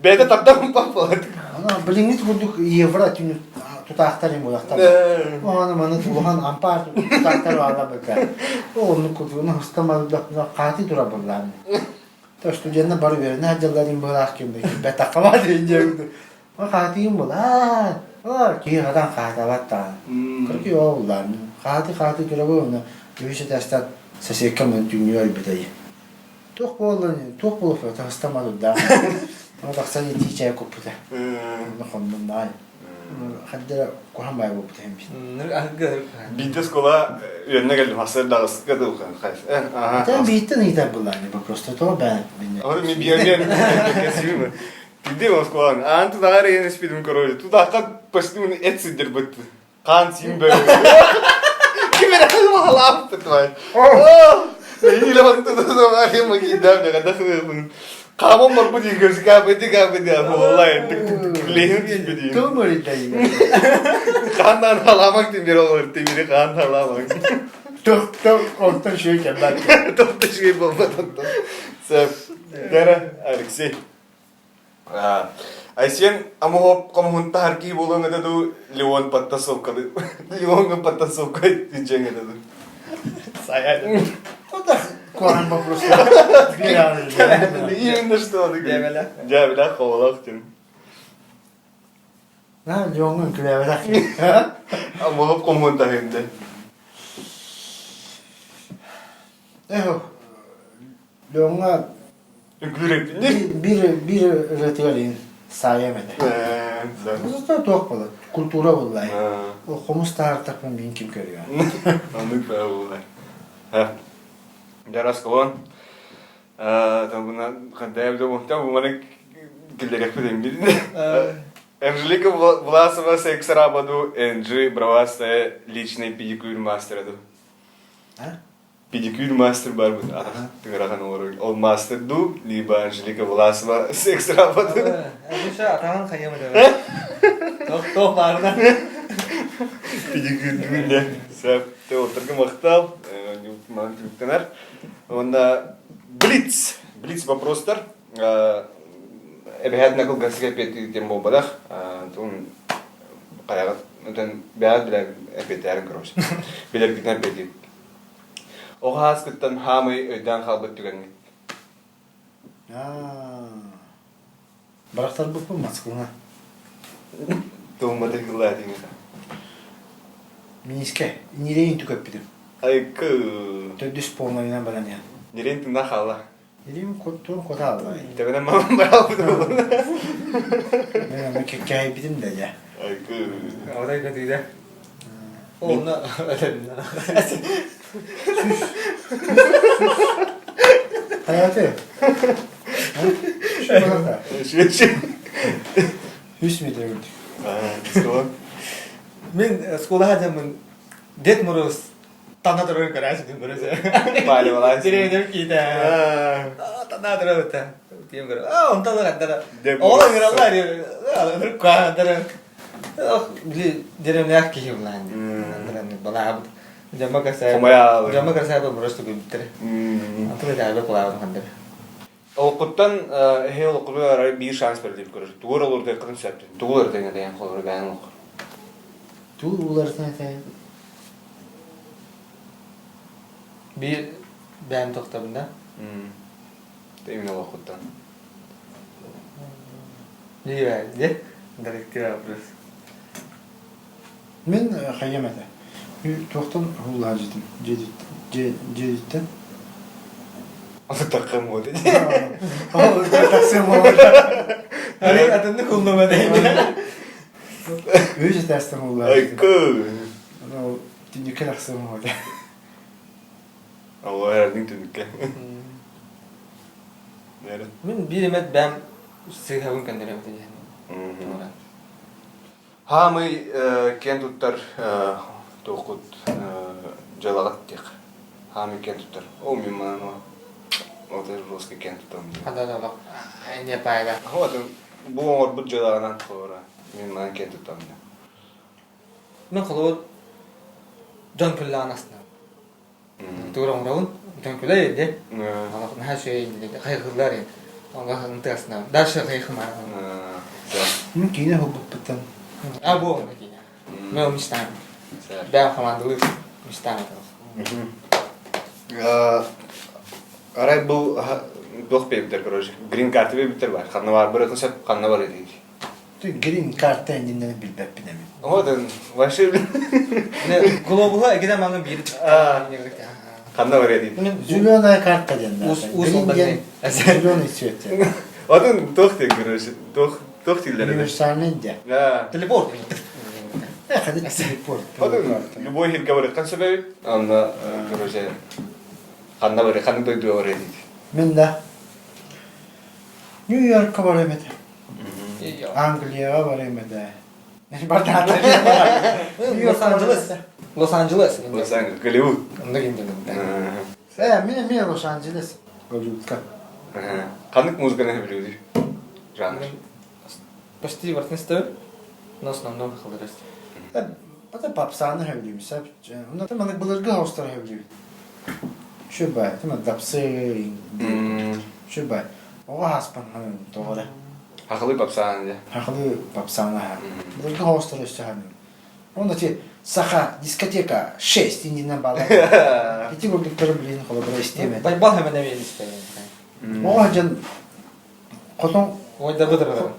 Бэйэтэ тардар уппар Ана билиҥҥит курдук евро түнү тутаахтар им буолахтар. Ону маны улахан ампаар тутаахтар баалла быка. Оннук курдук хастамалдахна хаати тура буллаан. То студенна бары үөрэнэ сылдьаллар им быһылаах ким бэтаххама диэн Хаатыйым буолаа. Киһи хатан хаатабат даҕаны. Кыргый ол буллаан. Хааты хааты турабы уонна үһүс этээстэн соседка мын түннүгэр өлбүтэ Туох буолла туох буолуо таһыстаммат урдаах. Ону тахсан итии чай куппута. Онно хоннум наай. Хаддара куһан баай буолбута хэмбит. Биирдэ оскуола үөннэ кэллим хасыр даҕыска дылхан хайс. Ата бииртэн ыйытар буллаан просто то бээн. Аны мен биэрмен кесибим. Тиди Москвадан. Аан тутаҕар иһэн испитим короче. Тутаахха почти эт сылдьарбыт. Хаан сиин бөрө. Ким эрэ халааппыт бай. Или Хааман барбыт ингөс каапыты каапыты والله лехин түспүтүн. Тыл мөрүдэ. Хааннан халамак тимир олор тимири хаан халамак. Тох тох онтон шүй кэлбэт. Тох шүй болбат онтон. Сөп. Дара Алексей. Айсен амоһоп хомуһун таһар киһи буолуоҥ этэ дуу, Леон подтасовканы Леоҥҥа подтасовка дьиэҥ этэ дуу. Сайа. Куһаҕан вопрос. Именно что. Дьээбэлээх. Дьээбэлээх хоболоох диэн. На, Леоҥҥа үҥкүүлээбэтэх. Амоһоп хомуһун таһыын дэ. Эхо, Леоҥҥа Үҥкүүлүүр биир биир ырыатыгар иһин саайам этэ. Ээ, Туох буолар? Культура буоллай. Ол хомус таһаартахпын мин ким көрүө? Оннук баа буоллай. Жарас колон. Табына хантай бу маны киллерекпит эҥгил. Анжелика Власова секс-рабаду Энджи Бравастая личный педикюр мастера ду. Педикюр мастер бар бут тыгырахан олорор. Ол мастер ду, либо Анжелика Власова секс-рабаду. Душа атаҕын хайыам этэ. Тох тох баарына. Педикюр дүгүнне. Сөп. Те отыргы мактал. Манан түмүктэнэр. Уонна блиц. Блиц вопростар. Эбэһээтинэ кылгасык эппиэттиир диэн буолбатах. Тугун хайаҕыт бэйэҕит билэр эппиэттээрин короче. Билэргитинэн эппиэттиир. Оҕо ааскыттан хаамый өйдөөн хаалбыт түгэҥҥит. Барахтарбыппын Москваҕа. Туһумматых кыллаатыҥ Минискэ ньирэйин түкөппүтүм. Айкы. Төрдүс полнойунан баран иһэн. Ньирэйин тыына хаалла. Ньирэйим туон кота алла. Тэбэнэн мамам бараалбыт Мен аны кэһэйбитим да дьэ. Айкы. Одай көтүйдэ. Онно Hayatı. Үс метр үрдүк. Мин оскуолаҕа дьаммын Дед Мороз тана турар көрөөчү көрөсө. Палевалай. Директор киитэ. Тана турар ыта. Тиэм көрө. А онтон хаттара. Ол ыҥыраллар. Ынырык каадара. Били деревнях киһи булаан. Балаабыт. Дьамма красавица. Дьамма красавица просто күлбүттэр. Антон итаабы кулаабын хандыр. Олоххуттан эһи олоххутун арай биир шанс бэрдип көрөр. Тугу эрэ олордуоххутун сөп. Тугу уларытыаҥ этэйэн холобура бэйэҥ олоххор. Тугу уларытан этэйэн? Биир бэйэм тохтобун да? Именно олоххуттан. Биир де? Директива вопрос. Мин хайыам этэ. Туохтан уһуллаһа дьитим? Дьиэтиттэн. Аны таххым буолуо. Ол тахсыам буолуо. Ары атыннык уллума дейин. Үс этээстэн уһуллаһа. Айкы. Ол түннүккэ тахсыам буолуо. Ол эрдиң түннүккэ. Мин биир эмэт бэм сыыһабын көннөрөбүт диэн. Хаамый киэн туттар туоххут дьыалаҕыт диэх. Хаамый киэн туттар. О, мин манан вот русский киэн туттарым. Хада не пайда. Вот бу оҥорбут дьыалаҕынан холобура мин манан киэн туттарым. Мин холобур дьон күллэҕин астынабын. Тугу оҥоробун, дьон күлэр ди. Олох наһаа үчүгэй хайҕыыллар ин. Онго ынтыасына. Дальше хайхымаар. Мин киинэ хоббуппуттан. А бу онно киинэ. Мен мечтаем. Бэйэм командалыыр мечтаем Арай бу туох биэбиттэр короче грин карта биэбиттэр бар ханна бар барыахын сөп ханна бар этий Грин карта иннинэн билбэппин эбит. Вот он, вообще Глобула эгиде маңы биир Ханна бар этий? Зеленая карта диэн. Зеленый цвет. Атын туох диэн короче, туох туох дииллэр Универсальный диэн. Телепорт. Телепорт. Атын любой хирге барыаххан сөп эбит. Онно короче ханна бар ханна дойдуга бар этий? Мен да Нью-Йоркка барыам этэ. Англияҕа барыам этэ. Лос-Анджелес. Лос-Анджелес. Лос-Анджелес. Голливуд. Онно ким Э, мен эмиэ Лос-Анджелес. Голливудка. Ханнык музыканы сөбүлүүрүй? Жанр. Почти бартын истэбин. Но основном хылдырыс. Потом попсаны сөбүлүүбүн сөп. Онно маннык былыргы хостары сөбүлүүбүн. Шүбай, тема дапсы, шүбай. Оҕо ааспан тоҕо эрэ. Хахылыы попсааны дьэ. Хахылыы попсааны аһа. Былыргы хоҕустар өссө аһаным. Онно ти саха дискотека 6 иннинэн баалар. Ити курдуктары блин холобура истиэм этэ. Байбал хэмэн эмиэ истэйин. Оҕо дьон хотон Ойдарбы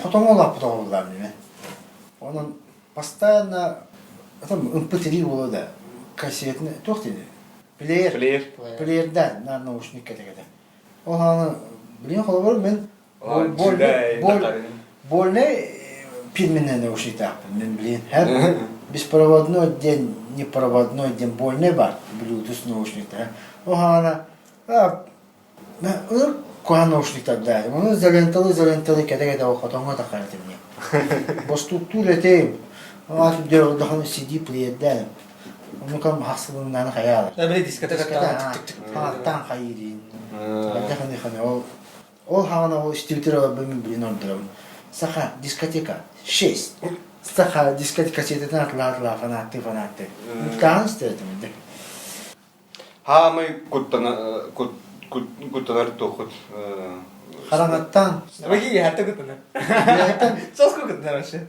хотоҥо улааппыт оҕолорум диме. Онон постоянно там ымпы-тирии буолуо да кассетны туох диэни плеер Плеер. плеердään наар наушник кэтэ-кэтэ. Ол хааны билин холобур мен больный пирменный наушниктаахпын мен билин һэр беспроводной диэн непроводной диэн больный бар Bluetooth наушниктара ол хаана куһаҕан наушниктардаах ону изоленталы изоленталы кэтэ-кэтэ хотоҥҥо таххар этим бостууктуур этим аат үрдүгэр CD плеердээн Онукам хахсылыннааны хайаалар. Били дискотека Хааттаан хайыырын. Хайдах ханы ол ол хаана ол истибитер олорбун билин ордорабын. Саха дискотека 6. Саха дискотека сететин атылаатылаа фанатты фанатты. Муткаан истер этим. Хаамай куттана куттанар туохут Хараҥаттан. Выги хатта куттанар. Соску куттанар вообще.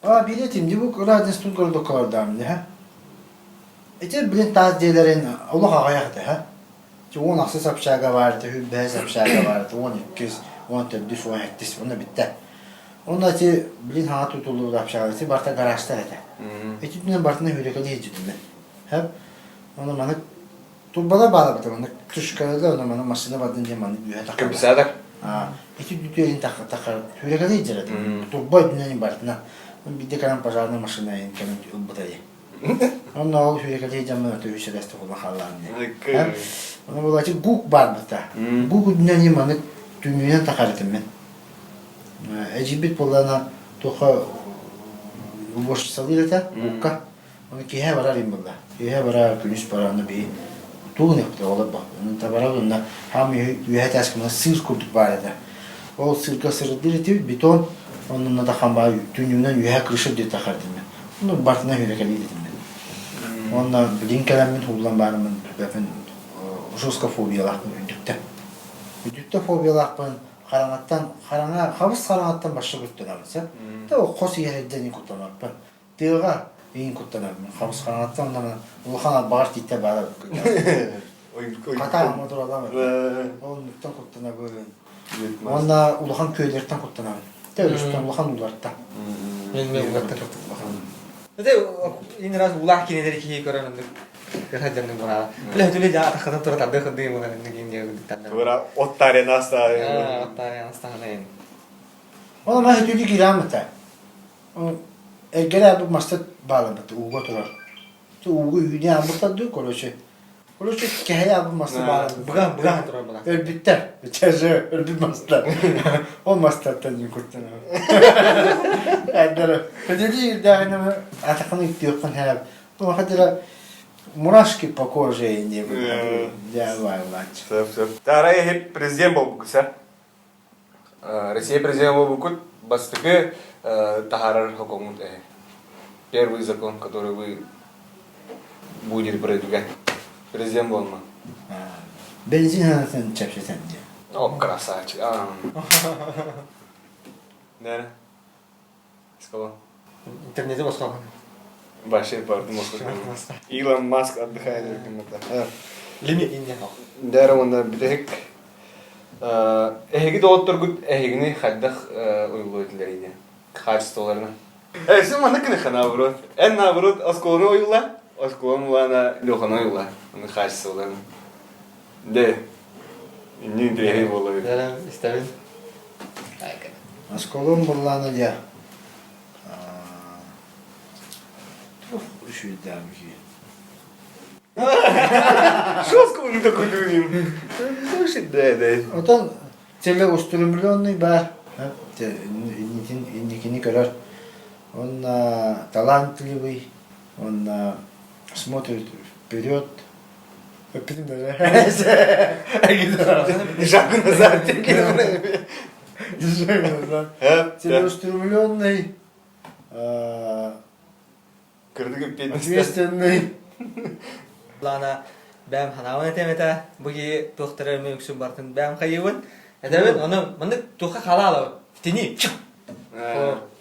А билетим ди бу радиостун көрдө көрдам ди ха. Ити билин таас дьиэлэрин олох аҕыйах этэ ха. 16 общага баар этэ, 25 общага баар этэ, 12, 14, 17 онно бүттэ. Онно ити билин хаҥа тутуллубут общага ити барыта гаражтар этэ. Ити түнэн барытына хүрекэлии сылдьыбытым Хэп. Онно маны турбалар баар эбит, маннык крышкаларда онно маны массыына бардын диэн маннык үөһэ таххар. Компенсатор. Ити бүтүөрүн таххар хүрекэлии сылдьар этим. Турба үрдүнэн барытына. Биирдэ кэлэн пожарная машина кэлэн ылбыта дии. Онно ол сүүрэкэлии дьаммын өтө үс эрэсте була хааллаан дии. Ону булачы гук баар быта. Гук үрдүнэн маннык түннүнэн тахар этим мен. Эдьиийбит буоллаана туохха уборщицалыыр этэ гукка. Оны киэһэ барар им булла. Киэһэ барар, күнүс барар, оны биһи тугун эппитэ олор бах. Оны табарабын онно хаам үөһэ тааскымына сыыр курдук баар этэ. Ол сыырга сырдыр этибит бетон, оннунна тахан баа түннүгүнэн үөһэ крыша диэт тахар этим мен. Ону бартына хүрекэлиир этим мен. Уонна билин кэлэммин хууллан баарыммын билбэппин жестко фобиялаахпын үрдүктэ. Үрдүктэ фобиялаахпын хараҥаттан хараҥа хабыс хараҥаттан башша куттанабын сөп. Та хос иһэрдэн куттанарпын. Тыаҕа иин куттанабын. Хабыс хараҥаттан онно улахан арбаҕар тииттэ баара Хата мотуралам Ол оннуктан куттанабын. Уонна улахан күөллэртэн куттанабын. Тэ өрүстэн улахан уулартан. Мен мен улартан улахан. Ити ин раз улаах кинилери киһи көрөн оннук кыра дьоннук бураала. Үлэ түле жаа атаххытын тура тардыы хырдыы буолан инник индия гыдыктан. Тура оттарен астаа. Оттарен астаанайын. Ол ама хөтүлү кирамыта. Эргere бу мастат баалабыт ууга турар. Ууга үүнэ амбыттар дуу, короче. Короче, кэһэй абы масы баара. Быган быган турар була. Өлбүттэр. Чэжэ өлбүт мастар. Ол мастартан дьин куттан. Эддер. Хөдөлү ирдээҕинэ атахын үктүөххүн хэп. Ну, хадыра мурашки по коже не дьаалаалаач. Сөп, сөп. Тарай хип президент болбукуса. Россия президент болбукут бастакы таһаарар хокоҥут эһэ. Первый закон, который вы будете продвигать. Президент болма. Бензин ханатын чэпчэтэн диye. О, красавчик. Нere? Сказал. Интернете босқалған. Вообще бардым Илон Маск отдыхает Лимит инде. Дәрі онда бүтэһик эһиги доҕотторгут эһигини хайдах уйулуо этилэр ини хаачыстыбаларына Э, сен маннык гыныха наоборот. Эн наоборот осколаны ойула, осколаны улаана Леханы ойула. Аны хаачыстыбаларын. Де, инни интириэһэй буолла бит. Дәрем, истэбин. Осколон бурлаана дьэ. Туох үчүгэйдээх киһи. Что осколону такой думаем? Слушай, да, да. Отон целеустремленный баар. Инникини көрөр. Он талантливый, он смотрит вперед. Өппүтүм даже. Шагу назад. Шагу назад. Целеустремленный, Кырдык ответственный. Лана бэм ханаабын этем этэ бу киһи туохтара эмэ үксүн бартын бэм хайыбын этэбин ону маннык туохха халаалабын тини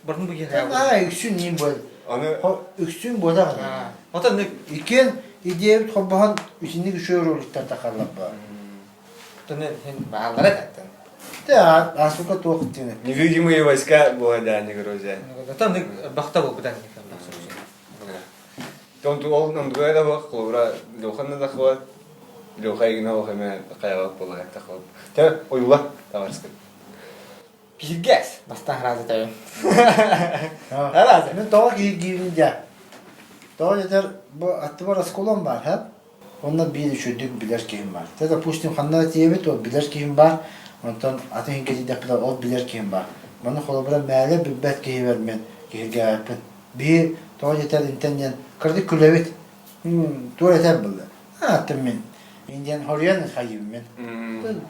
бартын бу киһи Аа, үксүн ним буол. Аны Үксүн буолар. Отон ник Иккиэн идеябит холбоһон итинник үчүгэй роликтар тахаллар Тоны хин бааллара таттан. Те асука туох тине. Невидимые войска буладаани короче. Отон ник бахта болбутан Тон ол ондуга да бах холобура Лёханы да хват Лёха игина ох эме каябак була тахып. Те ойула таварскы. Киргес бастан разы тәбин. Разы. Мен тоҕо кииргиибин дьэ. Тоҕо дэтэр бу аттыбар осколом баар һэ. Онно биир үчүгдүк билэр киһим баар. Те допустим ханна тиийэбит ол билэр киһим баар. Онтон атын иһин кэтийдэхпинэ ол билэр киһим баар. Маны холобура мээлэ билбэт киһибэр мен киһиргээбэппин. Биһи тоҕо дэтэр интэн диэн кырдык күлэбит. Туор этэр булла. Аттым мин. Индиан хоруйан хайыыбын мен.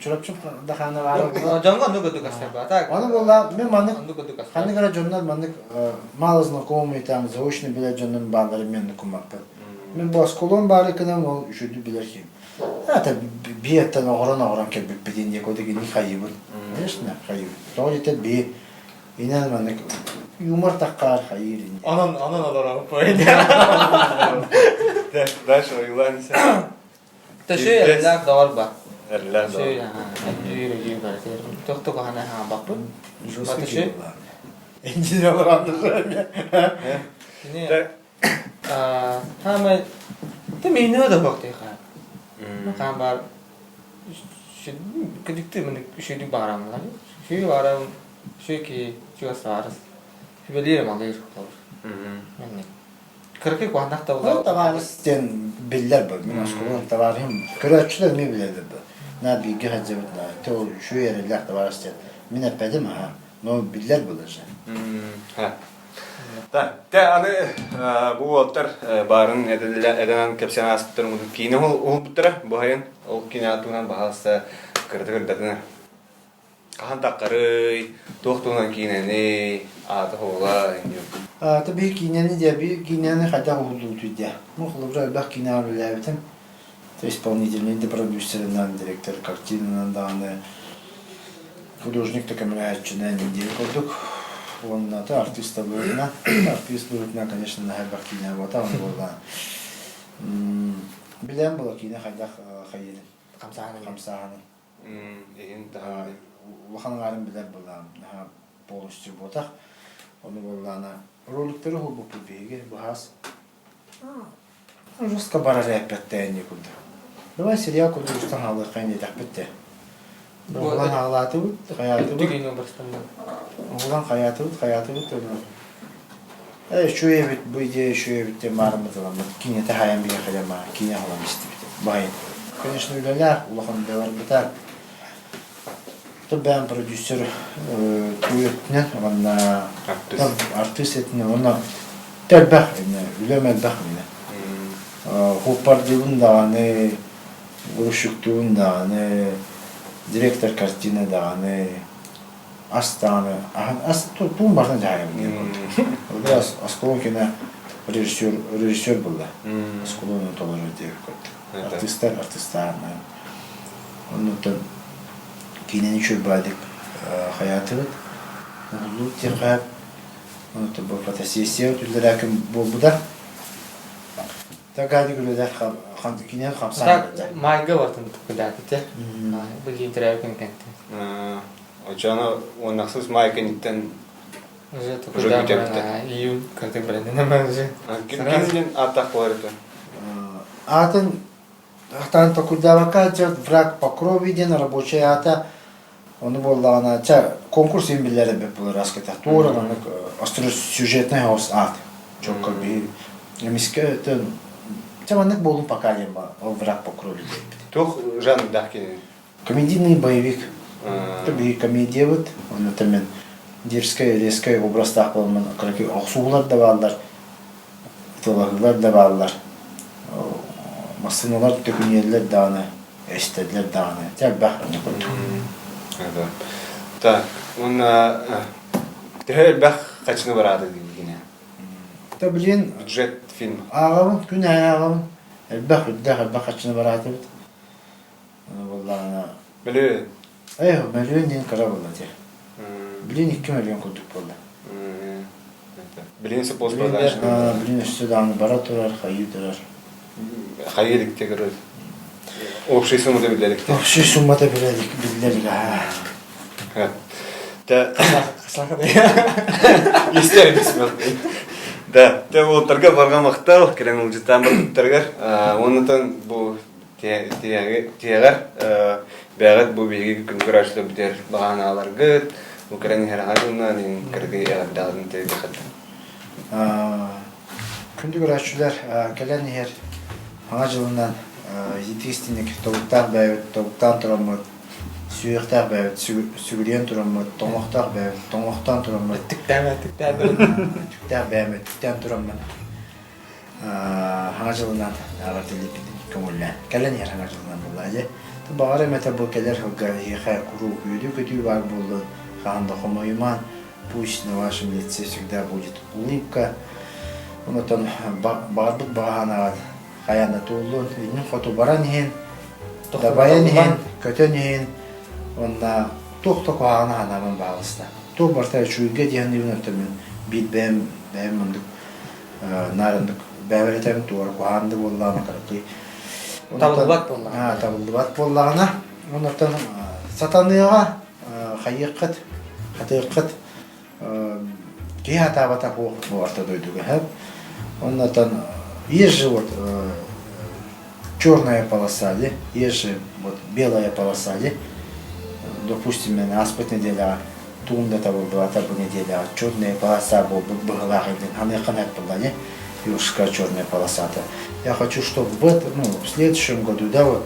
Чурапчы да хаана баара. Дьоҥҥо оннук курдук астарбата. Аны буолла мен маннык Оннук курдук ханнык эрэ дьоннор маннык мало знакомый там заочно билэр дьоннор баалларын мен кумаппын. Мен бу осколон баары кынан ол үчүгдүк билэр киһим. Это биэттэн оҕорон-оҕорон кэлбиппит инде кодик ини хайыбын. Конечно, хайыбын. Тоҕо диэтэр би инэн маннык юмор таххаар хайыр инде. Онон онон олорон Дальше ойулаан Төшү эрэлээх доҕор ба. Эрэлээх доҕор. Өйүүр өйүүр барытыр. Тохту кохана хаамбаппын. Жесткий Инженер Кини хаамай ты мейнөө да хуактыйха. Хаам бар кыдыкты мын үшүдүк баарам Шүй барам шүй ки чугас барыс. Хүбэлиир малыыр холор. Кыркый куһанах да Ол табаарыс диэн биллэр бу. Мин оскуолам табаарыһым көрөөччүлэр эмиэ билэллэр бу. На бииргэ сылдьыбыт на то үчүгэй эрэллээх табаарыс диэн. Мин эппэтим аха, но биллэр был же. Те аны бу уолтар баарын эдэнэн кэпсээн ааспыттарын киинэ уһулбуттара бу сайын ол киинэ туһунан баһаалыста кыратык ырдатына Хаһан таххарый, туох туһунан киинэний, аата суола Аата биир киинэни диэ, биир киинэни хайдах уһуллубутуй диэ. Ну, холобура элбэх киинэҕэ үлэлээбитим. Исполнительный да продюсерынан, директор картинанан даҕаны художник да көмөлөһөөччүнэн диэн курдук. Уонна то артист да быһыытынан, артист быһыытынан, конечно, наһаа элбэх киинэ буолта, ону буолла. Билэн була киинэ хайдах хайыырын, Хамсааһынын. хамсааһынын. Иһин таһаҕай. Улахан аҥаарын билэр буоллаҕым, наһаа полностью буотах. Ону буоллаҕына. Роликтары уһулбуппут биһиги быһаас. Жестко барар эппэттээни курдук. Давай сериал курдук устан хаалыахха диэтэхпит да. Уһулан хаалаатыбыт, хайаатыбыт. Уһулан хайаатыбыт, хайаатыбыт. Э, үчүгэй эбит, бу идея үчүгэй эбит диэн баарыммыт ыламмыт. Киинэтэ хаайан биһиэхэ диэн баар, киинэ аҕалан истибит. Баайын. Конечно, үлэлээх, улахан үлэ барбыта. Бэйэм продюсер өттүнэн уонна артыыс өттүнэн уонна элбэх үлэм элбэх иннэ. Хуппардыыбын даҕаны, грузчиктуубун даҕаны, директор картины даҕаны, ас даҕаны ас тугун барытын дьаһайабын диэн курдук. Осколокина режиссер режиссер буолла. Осколону толорор диэбит курдук. Артыыстар артыыстааһыннарын. Оннуттан киинэни үчүгэй хайаатыбыт. Уһуллубут диэххэ онуттан бу фотосессия үллэрээкин буолбута. Тагаадик үлэлэр киниэн хамсаан Майга бартын туккудаатите. Билигин төрөөбүт кэнтин. Очоно уоннахсыс маай кэнниттэн Уже туккудаан июнь кырдык билэннэн уже. Ким диэн ааттаах буолар этэ? Аатын Ахтан токуйдаабакка дьэ враг по крови диэн рабочай аата ону буоллаҕына чэ конкурс иһин биллэр эбит буолар аската туора маннык остросюжетный хаус аат чокко биһи эмискэ өтөн чэ маннык буолун пока диэн ол враг по крови диэбит. Туох жанрдаах кини? Комедийный боевик. Это биһи комедиябыт, онно мен дерзкэй, резкэй образтаах буоламмын кыракый охсуулар да бааллар, Ытылаһыылар да бааллар, массыыналар төкүнүйэллэр даҕаны, эстэллэр даҕаны, дьэ элбэх инньэ курдук. Так, уонна төһө элбэх хачыны бараата диигинэ? Да билин бюджет фильм. Ааҕабын, күн аайы ааҕабын. Элбэх, үрдээх элбэх хачыны бараатыбыт. Буоллаҕына Мөлүөн. Э, мөлүөн диэн кыра буолла дии. Билин 2 мөлүөн курдук буолла. Билин suppose продажа. Билин өссө даҕаны бара турар, хайыы турар. Хайыы иликте көрөр. Общий суммата биллэрикте. Общий суммата биллэрик, аа. Та Истер бесмертный. Да, те уолтарга барга махтал, кэлэн улдьуттаан барбыттарыгар. Оннутан бу Тиһэҕэр бэйэҕит бу биһиги күн көрөөччүлэрбитигэр баҕанааларгыт, бу кэлэн иһэр аҕа дьонунан кыргый эҕэрдэҕитин тиэрдиэххит. Күндү көрөөччүлэр, кэлэн иһэр Саҥа дьылынан итиистиник тобуктаах бэйэбит тобуктаан тураммыт, сүһүөхтээх бэйэбит сүгүрүйэн тураммыт, тоҥуохтаах бэйэбит тоҥуохтаан тураммыт, Өттүктээх өттүктээх өттүктээх бэйэм өттүктээн тураммыт Саҥа дьылынан эҕэрдэлиибит көҥүллээн. Кэлэн иһэр Саҥа дьылынан буоллаа дьэ. Баҕар эмэтэ бу кэлэр сылга эһиэхэ куруук үөрүү-көтүү баар буоллун, хаһан да хомойумаан, пусть на вашем лице всегда будет улыбка. Онтон баҕарбыт баҕа санааҕыт хайаан да туоллун, иннин хоту баран иһин, дабайан иһин, көтөн иһин, уонна туох да куһаҕаны санаабын баҕалыста. Туох барыта үчүгэйгэ диэн оттон мин биир бэйэм бэйэм оннук наарыннык бэйэбэр туора куһаан да буоллаҕына кыракый табыллыбат буоллаҕына табыллыбат буоллаҕына онтон сатаныаҕа хайыаххыт хатыаххыт киһи хатаабата суох бу орто дойдуга сөп оннотон есть же вот черная полоса де есть же вот белая полоса де допустим мен ааспыт неделяҕа тугум да табыллыбата бу неделяҕа черная полоса буолбут быһыылаах диэн ханыахха сөп буолла дии юрская черная полосата я хочу чтобы в этом ну в следующем году да вот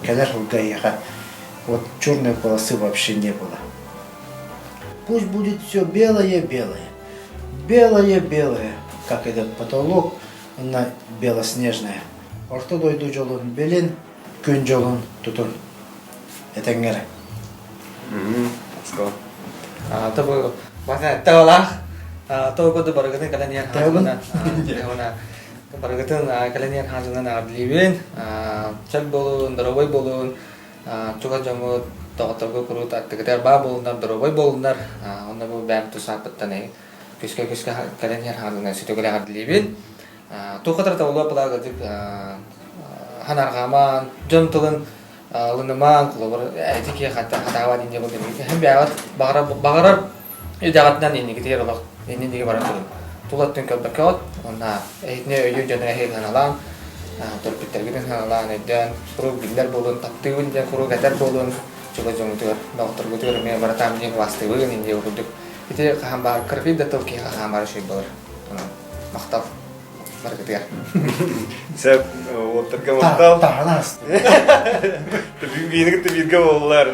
кэлэр сылга эһиэхэ вот черной полосы вообще не было пусть будет все белое белое белое белое как этот потолок на белоснежное орто дойду дьолун билин күн дьолун тутун этэҥҥэ эрэ. Тобу таалаах тоҕо барыгытын кэлэн иһэр хаажынан барыгытын кэлэн иһэр хаажынан аҕардылыыбын чөл буолун доруобай буолун чугас дьоҥҥут доҕотторго куруут аттыгытыгар баа буолуннар доруобай буолуннар онно бу бэйэм тус ааппыттан күскэ күскэ кэлэн иһэр хаажынан сүтүгүлэ аҕардылыыбын Туохха да табыллыбат былаах ханарҕаамаан, дьон тылын ылынымаан, холобур, эти киһи хатаабат инньэ буолла. Бэйэҕит баҕарар баҕарар идэҕитинэн инникитигэр олох иннин диэки баран турун. Тула өттүн көрбөккөҕүт уонна эһитини өйүүр дьону эһиги сыаналаан, төрөппүттэргитин сыаналаан, өйдөөн, куруук биллэр буолун, таптыыбын диэн куруук этэр буолун, чугас дьоҥҥутугар, доҕотторгутугар эмиэ братан диэн убаастыыбын диэн курдук. Ити хаһан баар кыракый да тыл киһиэхэ хаһан баар үчүгэй буолар. Онон махтал барыгытыгар. Сөп, уолаттарга махтал. Таһанаас. Биини кытта бииргэ буоллар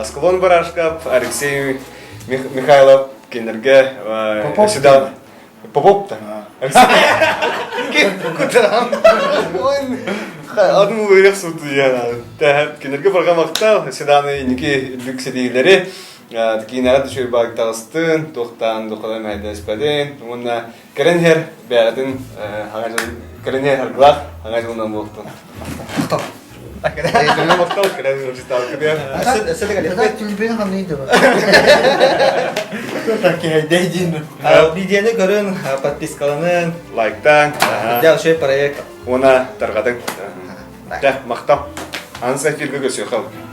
Аскалон Барашков, Алексей Михайлов кинилэргэ Попов сюда Попов да. Куда? Атын улуйах сутуйа. Кинилэргэ барҕа махтал. Седаны инники үрдүк ситиһиилэри киинэҕэ түшүй баактаҕыстын, туохтаан духалан мэһэйдэспэтин уонна кэлэн иһэр бэйэтин кэлэн иһэр харгылаах хаҥа дьылынан буолтун. Махтал. Махтал, кэлэн Түлбүн ханныйды ба. Такие Видеоны көрүн, подпискаланын, Лайктаан, дьэ үчүгэй проект. уонна тарҕатыҥ. Дьэ, махтал. Аны эфиргэ көрсүөххэ.